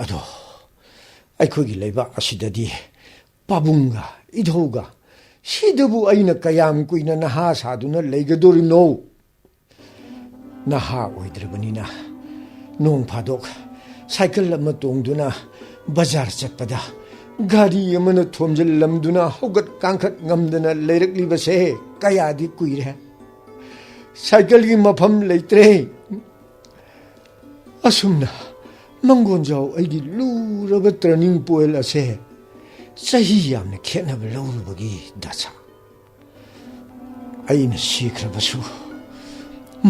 ꯑꯗꯣ ꯑꯩꯈꯣꯏꯒꯤ ꯂꯩꯕꯥꯛ ꯑꯁꯤꯗꯗꯤ ꯄꯥꯕꯨꯡꯒ ꯏꯙꯧꯒ ꯁꯤꯗꯕꯨ ꯑꯩꯅ ꯀꯌꯥꯝ ꯀꯨꯏꯅ ꯅꯍꯥ ꯁꯥꯗꯨꯅ ꯂꯩꯒꯗꯣꯔꯤꯅꯣ? ꯅꯍꯥ ꯑꯣꯏꯗ꯭ꯔꯕꯅꯤꯅ ꯅꯣꯡ ꯐꯥꯗꯣꯛ ꯁꯥꯏꯀꯜ ꯑꯃ ꯇꯣꯡꯗꯨꯅ ꯕꯖꯥꯔ ꯆꯠꯄꯗ ꯒꯥꯔꯤ ꯑꯃꯅ ꯊꯣꯝꯖꯤꯜꯂꯝꯗꯨꯅ ꯍꯧꯒꯠ ꯀꯥꯡꯈꯠ ꯉꯝꯗꯅ ꯂꯩꯔꯛꯂꯤꯕꯁꯦ ꯀꯌꯥꯗꯤ ꯀꯨꯏꯔꯦ꯫ ꯁꯥꯏꯀꯜꯒꯤ ꯃꯐꯝ ꯂꯩꯇ꯭ꯔꯦ꯫ ꯑꯁꯨꯝꯅ ꯃꯪꯒꯣꯟꯖꯥꯎ ꯑꯩꯒꯤ ꯂꯨꯔꯕ ꯇꯔꯅꯤꯡ ꯄꯣꯏꯟ ꯑꯁꯦ ꯆꯍꯤ ꯌꯥꯝꯅ ꯈꯦꯠꯅꯕ ꯂꯧꯔꯨꯕꯒꯤ ꯗꯁꯥ꯫ ꯑꯩꯅ ꯁꯤꯈ꯭ꯔꯕꯁꯨ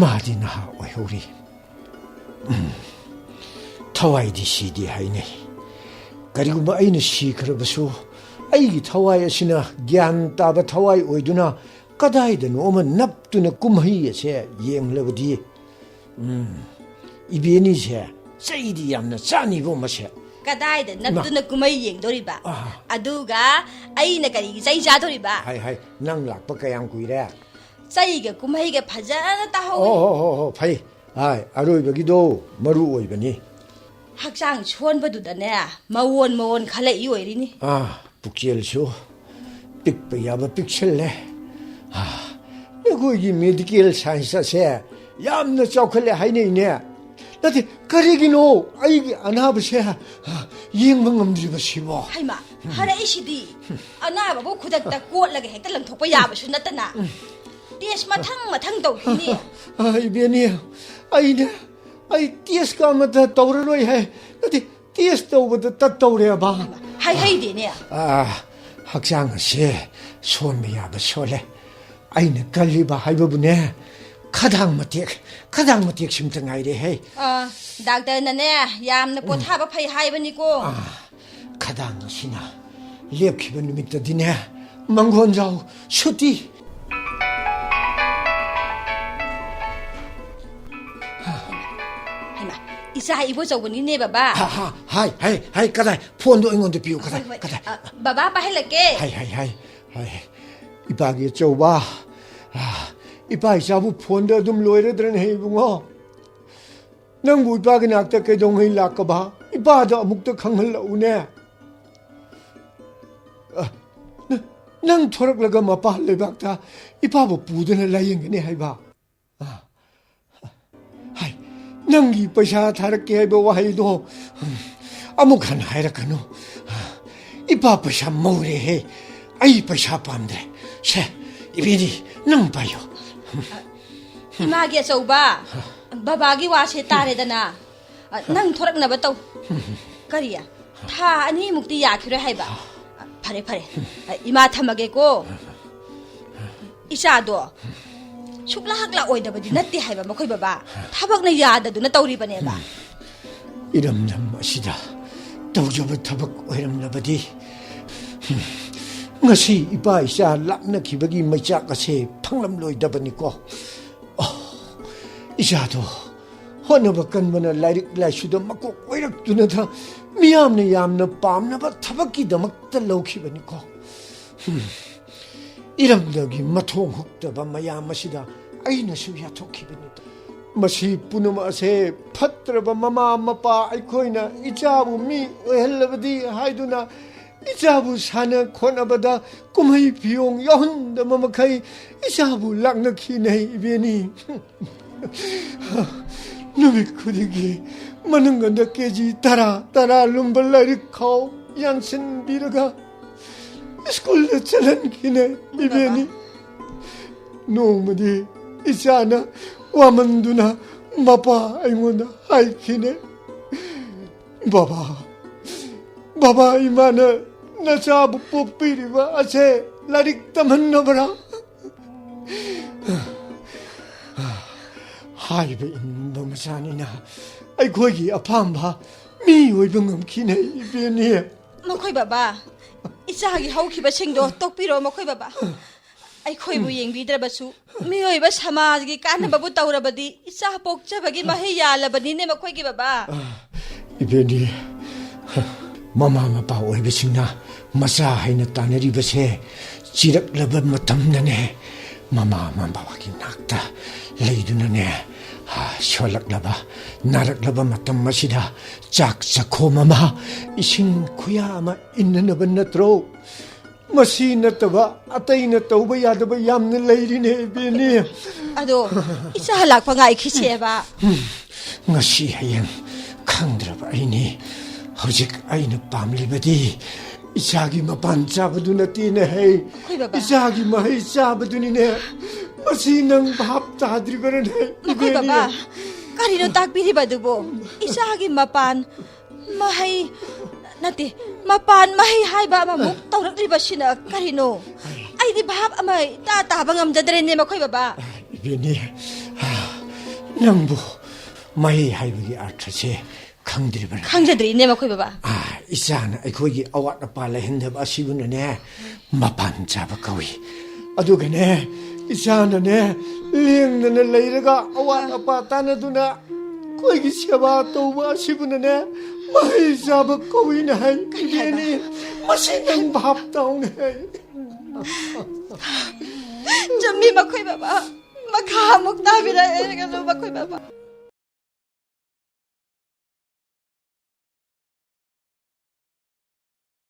ꯃꯥꯗꯤ ꯅꯍꯥ ꯑꯣꯏꯍꯧꯔꯤ꯫ ꯎꯝ, ꯊꯋꯥꯏꯗꯤ ꯁꯤꯗꯦ ꯍꯥꯏꯅꯩ꯫ ꯀꯔꯤꯒꯨꯝꯕ ꯑꯩꯅ ꯁꯤꯈ꯭ꯔꯕꯁꯨ ꯑꯩꯒꯤ ꯊꯋꯥꯏ ꯑꯁꯤꯅ ꯒ꯭ꯌꯥꯟ ꯇꯥꯕ ꯊꯋꯥꯏ ꯑꯣꯏꯗꯨꯅ ꯀꯗꯥꯏꯗꯅꯣ ꯑꯃ ꯅꯞꯇꯨꯅ ꯀꯨꯝꯍꯩ ꯑꯁꯦ ꯌꯦꯡꯂꯕꯗꯤ, ꯎꯝ, ꯏꯕꯦꯅꯤꯁꯦ ꯆꯩꯗꯤ ꯌꯥꯝꯅ ꯆꯥꯅꯤꯕꯣ ꯃꯁꯦ꯫ ꯀꯗꯥꯏꯗ ꯅꯞꯇꯨꯅ ꯀꯨꯝꯍꯩ ꯌꯦꯡꯗꯣꯔꯤꯕ? ꯑꯥ꯫ ꯑꯗꯨꯒ ꯑꯩꯅ ꯀꯔꯤꯒꯤ ꯆꯩ ꯆꯥꯗꯣꯔꯤꯕ? ꯍꯥꯏ, ꯍꯥꯏ, ꯅꯪ ꯂꯥꯛꯄ ꯀꯌꯥꯝ ꯀꯨꯏꯔꯦ? ꯆꯩꯒ ꯀꯨꯝꯍꯩꯒ ꯐꯖꯅ ꯇꯥꯍꯧꯋꯦ꯫ ꯑꯣ, ꯍꯣ, ꯍꯣ, ꯍꯣ, ꯐꯩ꯫ ꯍꯥꯏ, ꯑꯔꯣꯏꯕꯒꯤꯗꯣ ꯃꯔꯨ ꯑꯣꯏꯕꯅꯤ꯫ ꯍꯛꯆꯥꯡ ꯁꯣꯟꯕꯗꯨꯗꯅꯦ, ꯃꯑꯣꯟ ꯃꯑꯣꯟ ꯈꯜꯂꯛꯏ ꯑꯣꯏꯔꯤꯅꯤ꯫ ꯑꯥ, ꯄꯨꯛꯆꯦꯜꯁꯨ ꯄꯤꯛꯄ ꯌꯥꯕ ꯄꯤꯛꯁꯜꯂꯦ꯫ ꯑꯥ, ꯅꯈꯣꯏꯒꯤ ꯃꯦꯗꯤꯀꯦꯜ ꯁꯥꯏꯟꯁ ꯑꯁꯦ ꯌꯥꯝꯅ ꯆꯥꯎꯈꯠꯂꯦ ꯍꯥꯏꯅꯩꯅꯦ꯫ ꯅꯠꯇꯦ, ꯀꯔꯤꯒꯤꯅꯣ ꯑꯩꯒꯤ ꯑꯅꯥꯕꯁꯦ, ꯑꯥ, ꯌꯦꯡꯕ ꯉꯝꯗ꯭ꯔꯤꯕꯁꯤꯕꯣ? ꯍꯩꯃꯥ, ꯐꯔꯛꯏꯁꯤꯗꯤ꯫ ꯑꯅꯥꯕꯕꯨ ꯈꯨꯗꯛꯇ ꯀꯣꯠꯂꯒ ꯍꯦꯛꯇ ꯂꯪꯊꯣꯛꯄ ꯌꯥꯕꯁꯨ ꯅꯠꯇꯅ꯫ ꯇꯦꯁ ꯃꯊꯪ ꯃꯊꯪ ꯇꯧꯈꯤꯅꯤ꯫ ꯑꯥ, ꯏꯕꯦꯅꯤ, ꯑꯩꯅꯦ, ꯑꯩ ꯇꯦꯁꯀ ꯑꯃꯠꯇ ꯇꯧꯔꯔꯣꯏ ꯍꯥꯏ꯫ ꯅꯠꯇꯦ, ꯇꯦꯁ ꯇꯧꯕꯗ ꯇꯠꯇꯧꯔꯦꯕ꯫ ꯍꯥꯏꯍꯩꯗꯦꯅꯦ꯫ ꯑꯥ, ꯍꯛꯆꯥꯡ ꯑꯁꯦ ꯁꯣꯟꯕ ꯌꯥꯕ ꯁꯣꯜꯂꯦ꯫ ꯑꯩꯅ ꯀꯜꯂꯤꯕ ꯍꯥꯏꯕꯕꯨꯅꯦ, ꯈꯗꯥꯡ ꯃꯇꯦꯛ, ꯈꯗꯥꯡ ꯃꯇꯦꯛ ꯁꯤꯝꯇ ꯉꯥꯏꯔꯦ ꯍꯦ꯫ ꯑꯥ, ꯗꯥꯛꯇꯔꯅꯅꯦ, ꯌꯥꯝꯅ ꯄꯣꯊꯥꯕ ꯐꯩ ꯍꯥꯏꯕꯅꯤꯀꯣ꯫ ꯑꯥ, ꯈꯗꯥꯡ ꯑꯁꯤꯅ ꯂꯦꯞꯈꯤꯕ ꯅꯨꯃꯤꯠꯇꯗꯤꯅꯦ, ꯃꯪꯒꯣꯟꯖꯥꯎ ꯁꯨꯇꯤ꯫ ꯏꯆꯥ ꯏꯕꯣꯆꯧꯕꯅꯤꯅꯦ, ꯕꯕꯥ꯫ ꯍꯥ, ꯍꯥ, ꯍꯥꯏ, ꯍꯥꯏ, ꯍꯥꯏ, ꯀꯗꯥꯏ? ꯐꯣꯟꯗꯣ ꯑꯩꯉꯣꯟꯗ ꯄꯤꯌꯨ, ꯀꯗꯥꯏ, ꯍꯣꯏ, ꯍꯣꯏ꯫ ꯀꯗꯥꯏ? ꯑ, ꯕꯕꯥ, ꯄꯥꯏꯍꯜꯂꯛꯀꯦ꯫ ꯍꯥꯏ, ꯍꯥꯏ, ꯍꯥꯏ, ꯍꯥꯏ꯫ ꯏꯄꯥꯒꯤ ꯑꯆꯧꯕ, ꯑ, ꯏꯄꯥ ꯏꯆꯥꯕꯨ ꯐꯣꯟꯗ ꯑꯗꯨꯝ ꯂꯣꯏꯔꯗ꯭ꯔꯅꯦ, ꯏꯕꯨꯡꯉꯣ? ꯅꯪꯕꯨ ꯏꯄꯥꯒꯤ ꯅꯥꯛꯇ ꯀꯩꯗꯧꯉꯩ ꯂꯥꯛꯀꯕ? ꯏꯄꯥꯗ ꯑꯃꯨꯛꯇ ꯈꯪꯍꯜꯂꯛꯎꯅꯦ꯫ ꯑ, ꯅ-, ꯅꯪ ꯊꯣꯔꯛꯂꯒ ꯃꯄꯥꯟ ꯂꯩꯕꯥꯛꯇ ꯏꯄꯥꯕꯨ ꯄꯨꯗꯨꯅ ꯂꯥꯌꯦꯡꯒꯅꯤ ꯍꯥꯏꯕ? ꯑ, ꯍꯥꯏ, ꯅꯪꯒꯤ ꯄꯩꯁꯥ ꯊꯥꯔꯛꯀꯦ ꯍꯥꯏꯕ ꯋꯥꯍꯩꯗꯣ ꯑꯃꯨꯛ ꯍꯟꯅ ꯍꯥꯏꯔꯛꯀꯅꯨ꯫ ꯏꯄꯥ ꯄꯩꯁꯥ ꯃꯧꯔꯦꯍꯦ꯫ ꯑꯩ ꯄꯩꯁꯥ ꯄꯥꯝꯗ꯭ꯔꯦ꯫ ꯁꯦ, ꯏꯕꯦꯟꯗꯤ, ꯅꯪ ꯄꯥꯏꯌꯣ꯫ ꯏꯃꯥꯒꯤ ꯑꯆꯧꯕ, ꯕꯕꯥꯒꯤ ꯋꯥꯁꯦ ꯇꯥꯔꯦꯗꯅ꯫ ꯑ, ꯅꯪ ꯊꯣꯔꯛꯅꯕ ꯇꯧ꯫ ꯀꯔꯤ? ꯊꯥ ꯑꯅꯤꯃꯨꯛꯇꯤ ꯌꯥꯈꯤꯔꯣꯏ ꯍꯥꯏꯕ? ꯑ, ꯐꯔꯦ, ꯐꯔꯦ꯫ ꯑ, ꯏꯃꯥ ꯊꯝꯃꯒꯦꯀꯣ꯫ ꯏꯆꯥꯗꯣ ꯁꯨꯛꯂꯥꯛ ꯂꯥꯛꯑꯣꯏꯗꯕꯗꯤ ꯅꯠꯇꯦ ꯍꯥꯏꯕ ꯃꯈꯣꯏ ꯕꯕꯥ꯫ ꯊꯕꯛꯅ ꯌꯥꯗꯗꯨꯅ ꯇꯧꯔꯤꯕꯅꯦꯕ꯫ ꯏꯔꯝꯗꯝ ꯑꯁꯤꯗ ꯇꯧꯖꯕ ꯊꯕꯛ ꯑꯣꯏꯔꯝꯂꯕꯗꯤ, ꯉꯁꯤ ꯏꯄꯥ ꯏꯆꯥ ꯂꯥꯛꯅꯈꯤꯕꯒꯤ ꯃꯩꯆꯥꯛ ꯑꯁꯦ ꯐꯪꯂꯝꯂꯣꯏꯗꯕꯅꯤꯀꯣ꯫ ꯑꯣ, ꯏꯆꯥꯗꯣ ꯍꯣꯠꯅꯕ ꯀꯟꯕꯅ ꯂꯥꯏꯔꯤꯛ ꯂꯥꯏꯁꯨꯗ ꯃꯀꯣꯛ ꯑꯣꯏꯔꯛꯇꯨꯅꯗ ꯃꯤꯌꯥꯝꯅ ꯌꯥꯝꯅ ꯄꯥꯝꯅꯕ ꯊꯕꯛꯀꯤꯗꯃꯛꯇ ꯂꯧꯈꯤꯕꯅꯤꯀꯣ꯫ ꯍꯨꯝ꯫ ꯏꯔꯝꯗꯝꯒꯤ ꯃꯊꯣꯡ ꯍꯨꯛꯇꯕ ꯃꯌꯥꯝ ꯑꯁꯤꯗ ꯑꯩꯅꯁꯨ ꯌꯥꯊꯣꯛꯈꯤꯕꯅꯤ꯫ ꯃꯁꯤ ꯄꯨꯝꯅꯃꯛ ꯑꯁꯦ ꯐꯠꯇ꯭ꯔꯕ ꯃꯃꯥ ꯃꯄꯥ ꯑꯩꯈꯣꯏꯅ ꯏꯆꯥꯕꯨ ꯃꯤ ꯑꯣꯏꯍꯜꯂꯕꯗꯤ ꯍꯥꯏꯗꯨꯅ ꯏꯆꯥꯕꯨ ꯁꯥꯟꯅ ꯈꯣꯠꯅꯕꯗ ꯀꯨꯝꯍꯩ ꯐꯤꯌꯣꯡ ꯌꯥꯎꯍꯟꯗꯕ ꯃꯈꯩ ꯏꯆꯥꯕꯨ ꯂꯥꯛꯅꯈꯤꯅꯩ ꯏꯕꯦꯟꯅꯤ꯫ ꯅꯨꯃꯤꯠ ꯈꯨꯗꯤꯡꯒꯤ ꯃꯅꯨꯡꯗ ꯀꯦ ꯖꯤ ꯇꯔꯥ ꯇꯔꯥ ꯂꯨꯝꯕ ꯂꯥꯏꯔꯤꯛ ꯈꯥꯎ ꯌꯥꯟꯁꯤꯟꯕꯤꯔꯒ ꯁ꯭ꯀꯨꯜꯗ ꯆꯠꯍꯟꯈꯤꯅꯦ ꯏꯕꯦꯟꯅꯤ꯫ ꯅꯣꯡꯃꯗꯤ ꯏꯆꯥꯅ ꯋꯥꯃꯟꯗꯨꯅ ꯃꯄꯥ ꯑꯩꯉꯣꯟꯗ ꯍꯥꯏꯈꯤꯅꯦ, "ꯕꯕꯥ, ꯕꯕꯥ, ꯏꯃꯥꯅ ꯅꯆꯥꯕꯨ ꯄꯣꯛꯄꯤꯔꯤꯕ ꯑꯁꯦ ꯂꯥꯏꯔꯤꯛ ꯇꯝꯍꯟꯅꯕ꯭ꯔꯥ?" ꯍꯥꯏꯕ ꯏꯟꯕ ꯃꯆꯥꯅꯤꯅ ꯑꯩꯈꯣꯏꯒꯤ ꯑꯄꯥꯝꯕ ꯃꯤ ꯑꯣꯏꯕ ꯉꯝꯈꯤꯅꯦ ꯏꯕꯦꯟꯅꯤ꯫ ꯃꯈꯣꯏ ꯕꯕꯥ, ꯏꯆꯥꯒꯤ ꯍꯧꯈꯤꯕꯁꯤꯡꯗꯣ ꯇꯣꯛꯄꯤꯔꯣ ꯃꯈꯣꯏ ꯕꯕꯥ꯫ ꯑꯩꯈꯣꯏꯕꯨ ꯌꯦꯡꯕꯤꯗ꯭ꯔꯕꯁꯨ ꯃꯤꯑꯣꯏꯕ ꯁꯃꯥꯖꯒꯤ ꯀꯥꯟꯅꯕꯕꯨ ꯇꯧꯔꯕꯗꯤ ꯏꯆꯥ ꯄꯣꯛꯆꯕꯒꯤ ꯃꯍꯩ ꯌꯥꯜꯂꯕꯅꯤꯅꯦ ꯃꯈꯣꯏꯒꯤ ꯕꯕꯥ꯫ ꯏꯕꯦꯟꯅꯤ, ꯃꯃꯥ ꯃꯄꯥ ꯑꯣꯏꯕꯁꯤꯡꯅ ꯃꯆꯥ ꯍꯥꯏꯅ ꯇꯥꯟꯅꯔꯤꯕꯁꯦ ꯆꯤꯔꯛꯂꯕ ꯃꯇꯝꯗꯅꯦ, ꯃꯃꯥ ꯃꯄꯥꯒꯤ ꯅꯥꯛꯇ ꯂꯩꯗꯨꯅꯅꯦ, ꯍꯥ, ꯁꯣꯜꯂꯛꯂꯕ, ꯅꯥꯔꯛꯂꯕ ꯃꯇꯝ ꯑꯁꯤꯗ ꯆꯥꯛ ꯆꯈꯣꯝ ꯑꯃ, ꯏꯁꯤꯡ ꯈꯨꯌꯥ ꯑꯃ ꯏꯟꯅꯅꯕ ꯅꯠꯇ꯭ꯔꯣ? ꯃꯁꯤ ꯅꯠꯇꯕ ꯑꯇꯩꯅ ꯇꯧꯕ ꯌꯥꯗꯕ ꯌꯥꯝꯅ ꯂꯩꯔꯤꯅꯦ, ꯏꯕꯦꯟꯅꯤ꯫ ꯑꯗꯣ, ꯏꯆꯥ ꯂꯥꯛꯄ ꯉꯥꯏꯈꯤꯁꯦꯕ꯫ ꯉꯁꯤ ꯍꯌꯦꯡ ꯈꯪꯗ꯭ꯔꯕ ꯑꯩꯅꯤ꯫ ꯍꯧꯖꯤꯛ ꯑꯩꯅ ꯄꯥꯝꯂꯤꯕꯗꯤ ꯏꯆꯥꯒꯤ ꯃꯄꯥꯟ ꯆꯥꯕꯗꯨ ꯅꯠꯇꯦꯅꯦ ꯍꯩ꯫ ꯃꯈꯣꯏ ꯕꯕꯥ꯫ ꯏꯆꯥꯒꯤ ꯃꯍꯩ ꯆꯥꯕꯗꯨꯅꯤꯅꯦ꯫ ꯃꯁꯤ ꯅꯪ ꯚꯥꯞ ꯇꯥꯗ꯭ꯔꯤꯕꯔꯅꯦ, ꯃꯈꯣꯏ ꯏꯕꯦꯟꯅꯤ? ꯕꯕꯥ, ꯀꯔꯤꯅꯣ ꯇꯥꯛꯄꯤꯔꯤꯕꯗꯨꯕꯣ? ꯏꯆꯥꯒꯤ ꯃꯄꯥꯟ ꯃꯍꯩ, ꯅꯠꯇꯦ, ꯃꯄꯥꯟ ꯃꯍꯩ ꯍꯥꯏꯕ ꯑꯃꯃꯨꯛ ꯇꯧꯔꯛꯂꯤꯕꯁꯤꯅ ꯀꯔꯤꯅꯣ? ꯑꯩꯗꯤ ꯚꯥꯞ ꯑꯃ ꯏꯇꯥ ꯇꯥꯕ ꯉꯝꯖꯗ꯭ꯔꯦꯅꯦ ꯃꯈꯣꯏ ꯕꯕꯥ꯫ ꯏꯕꯦꯟꯅꯤ, ꯅꯪꯕꯨ ꯃꯍꯩ ꯍꯥꯏꯕꯒꯤ ꯑꯔꯊꯁꯦ ꯈꯪꯗ꯭ꯔꯤꯕꯔꯥ? ꯈꯪꯖꯗ꯭ꯔꯤꯅꯦ ꯃꯈꯣꯏ ꯕꯕꯥ꯫ ꯑꯥ, ꯏꯆꯥꯅ ꯑꯩꯈꯣꯏꯒꯤ ꯑꯋꯥꯠ ꯑꯄꯥ ꯂꯩꯍꯟꯗꯕ ꯑꯁꯤꯕꯨꯅꯅꯦ ꯃꯄꯥꯟ ꯆꯥꯕ ꯀꯧꯏ꯫ ꯑꯗꯨꯒꯅꯦ, ꯏꯆꯥꯅꯅꯦ ꯂꯦꯡꯗꯅ ꯂꯩꯔꯒ ꯑꯋꯥꯠ ꯑꯄꯥ ꯇꯥꯟꯅꯗꯨꯅ ꯑꯩꯈꯣꯏꯒꯤ ꯁꯦꯕꯥ ꯇꯧꯕ ꯑꯁꯤꯕꯨꯅꯅꯦ ꯃꯍꯩ ꯆꯥꯕ ꯀꯧꯏꯅ ꯍꯥꯏ꯫ ꯀꯔꯤ ꯍꯥꯏꯕ? ꯏꯕꯦꯟꯅꯤ, ꯃꯁꯤ ꯅꯪ ꯚꯥꯞ ꯇꯥꯎꯅ ꯍꯥꯏ꯫ ꯆꯨꯝꯃꯤ ꯃꯈꯣꯏ ꯕꯕꯥ꯫ ꯃꯈꯥ ꯑꯃꯨꯛ ꯇꯥꯕꯤꯔꯛꯑꯦ ꯃꯈꯣꯏ ꯕꯕꯥ꯫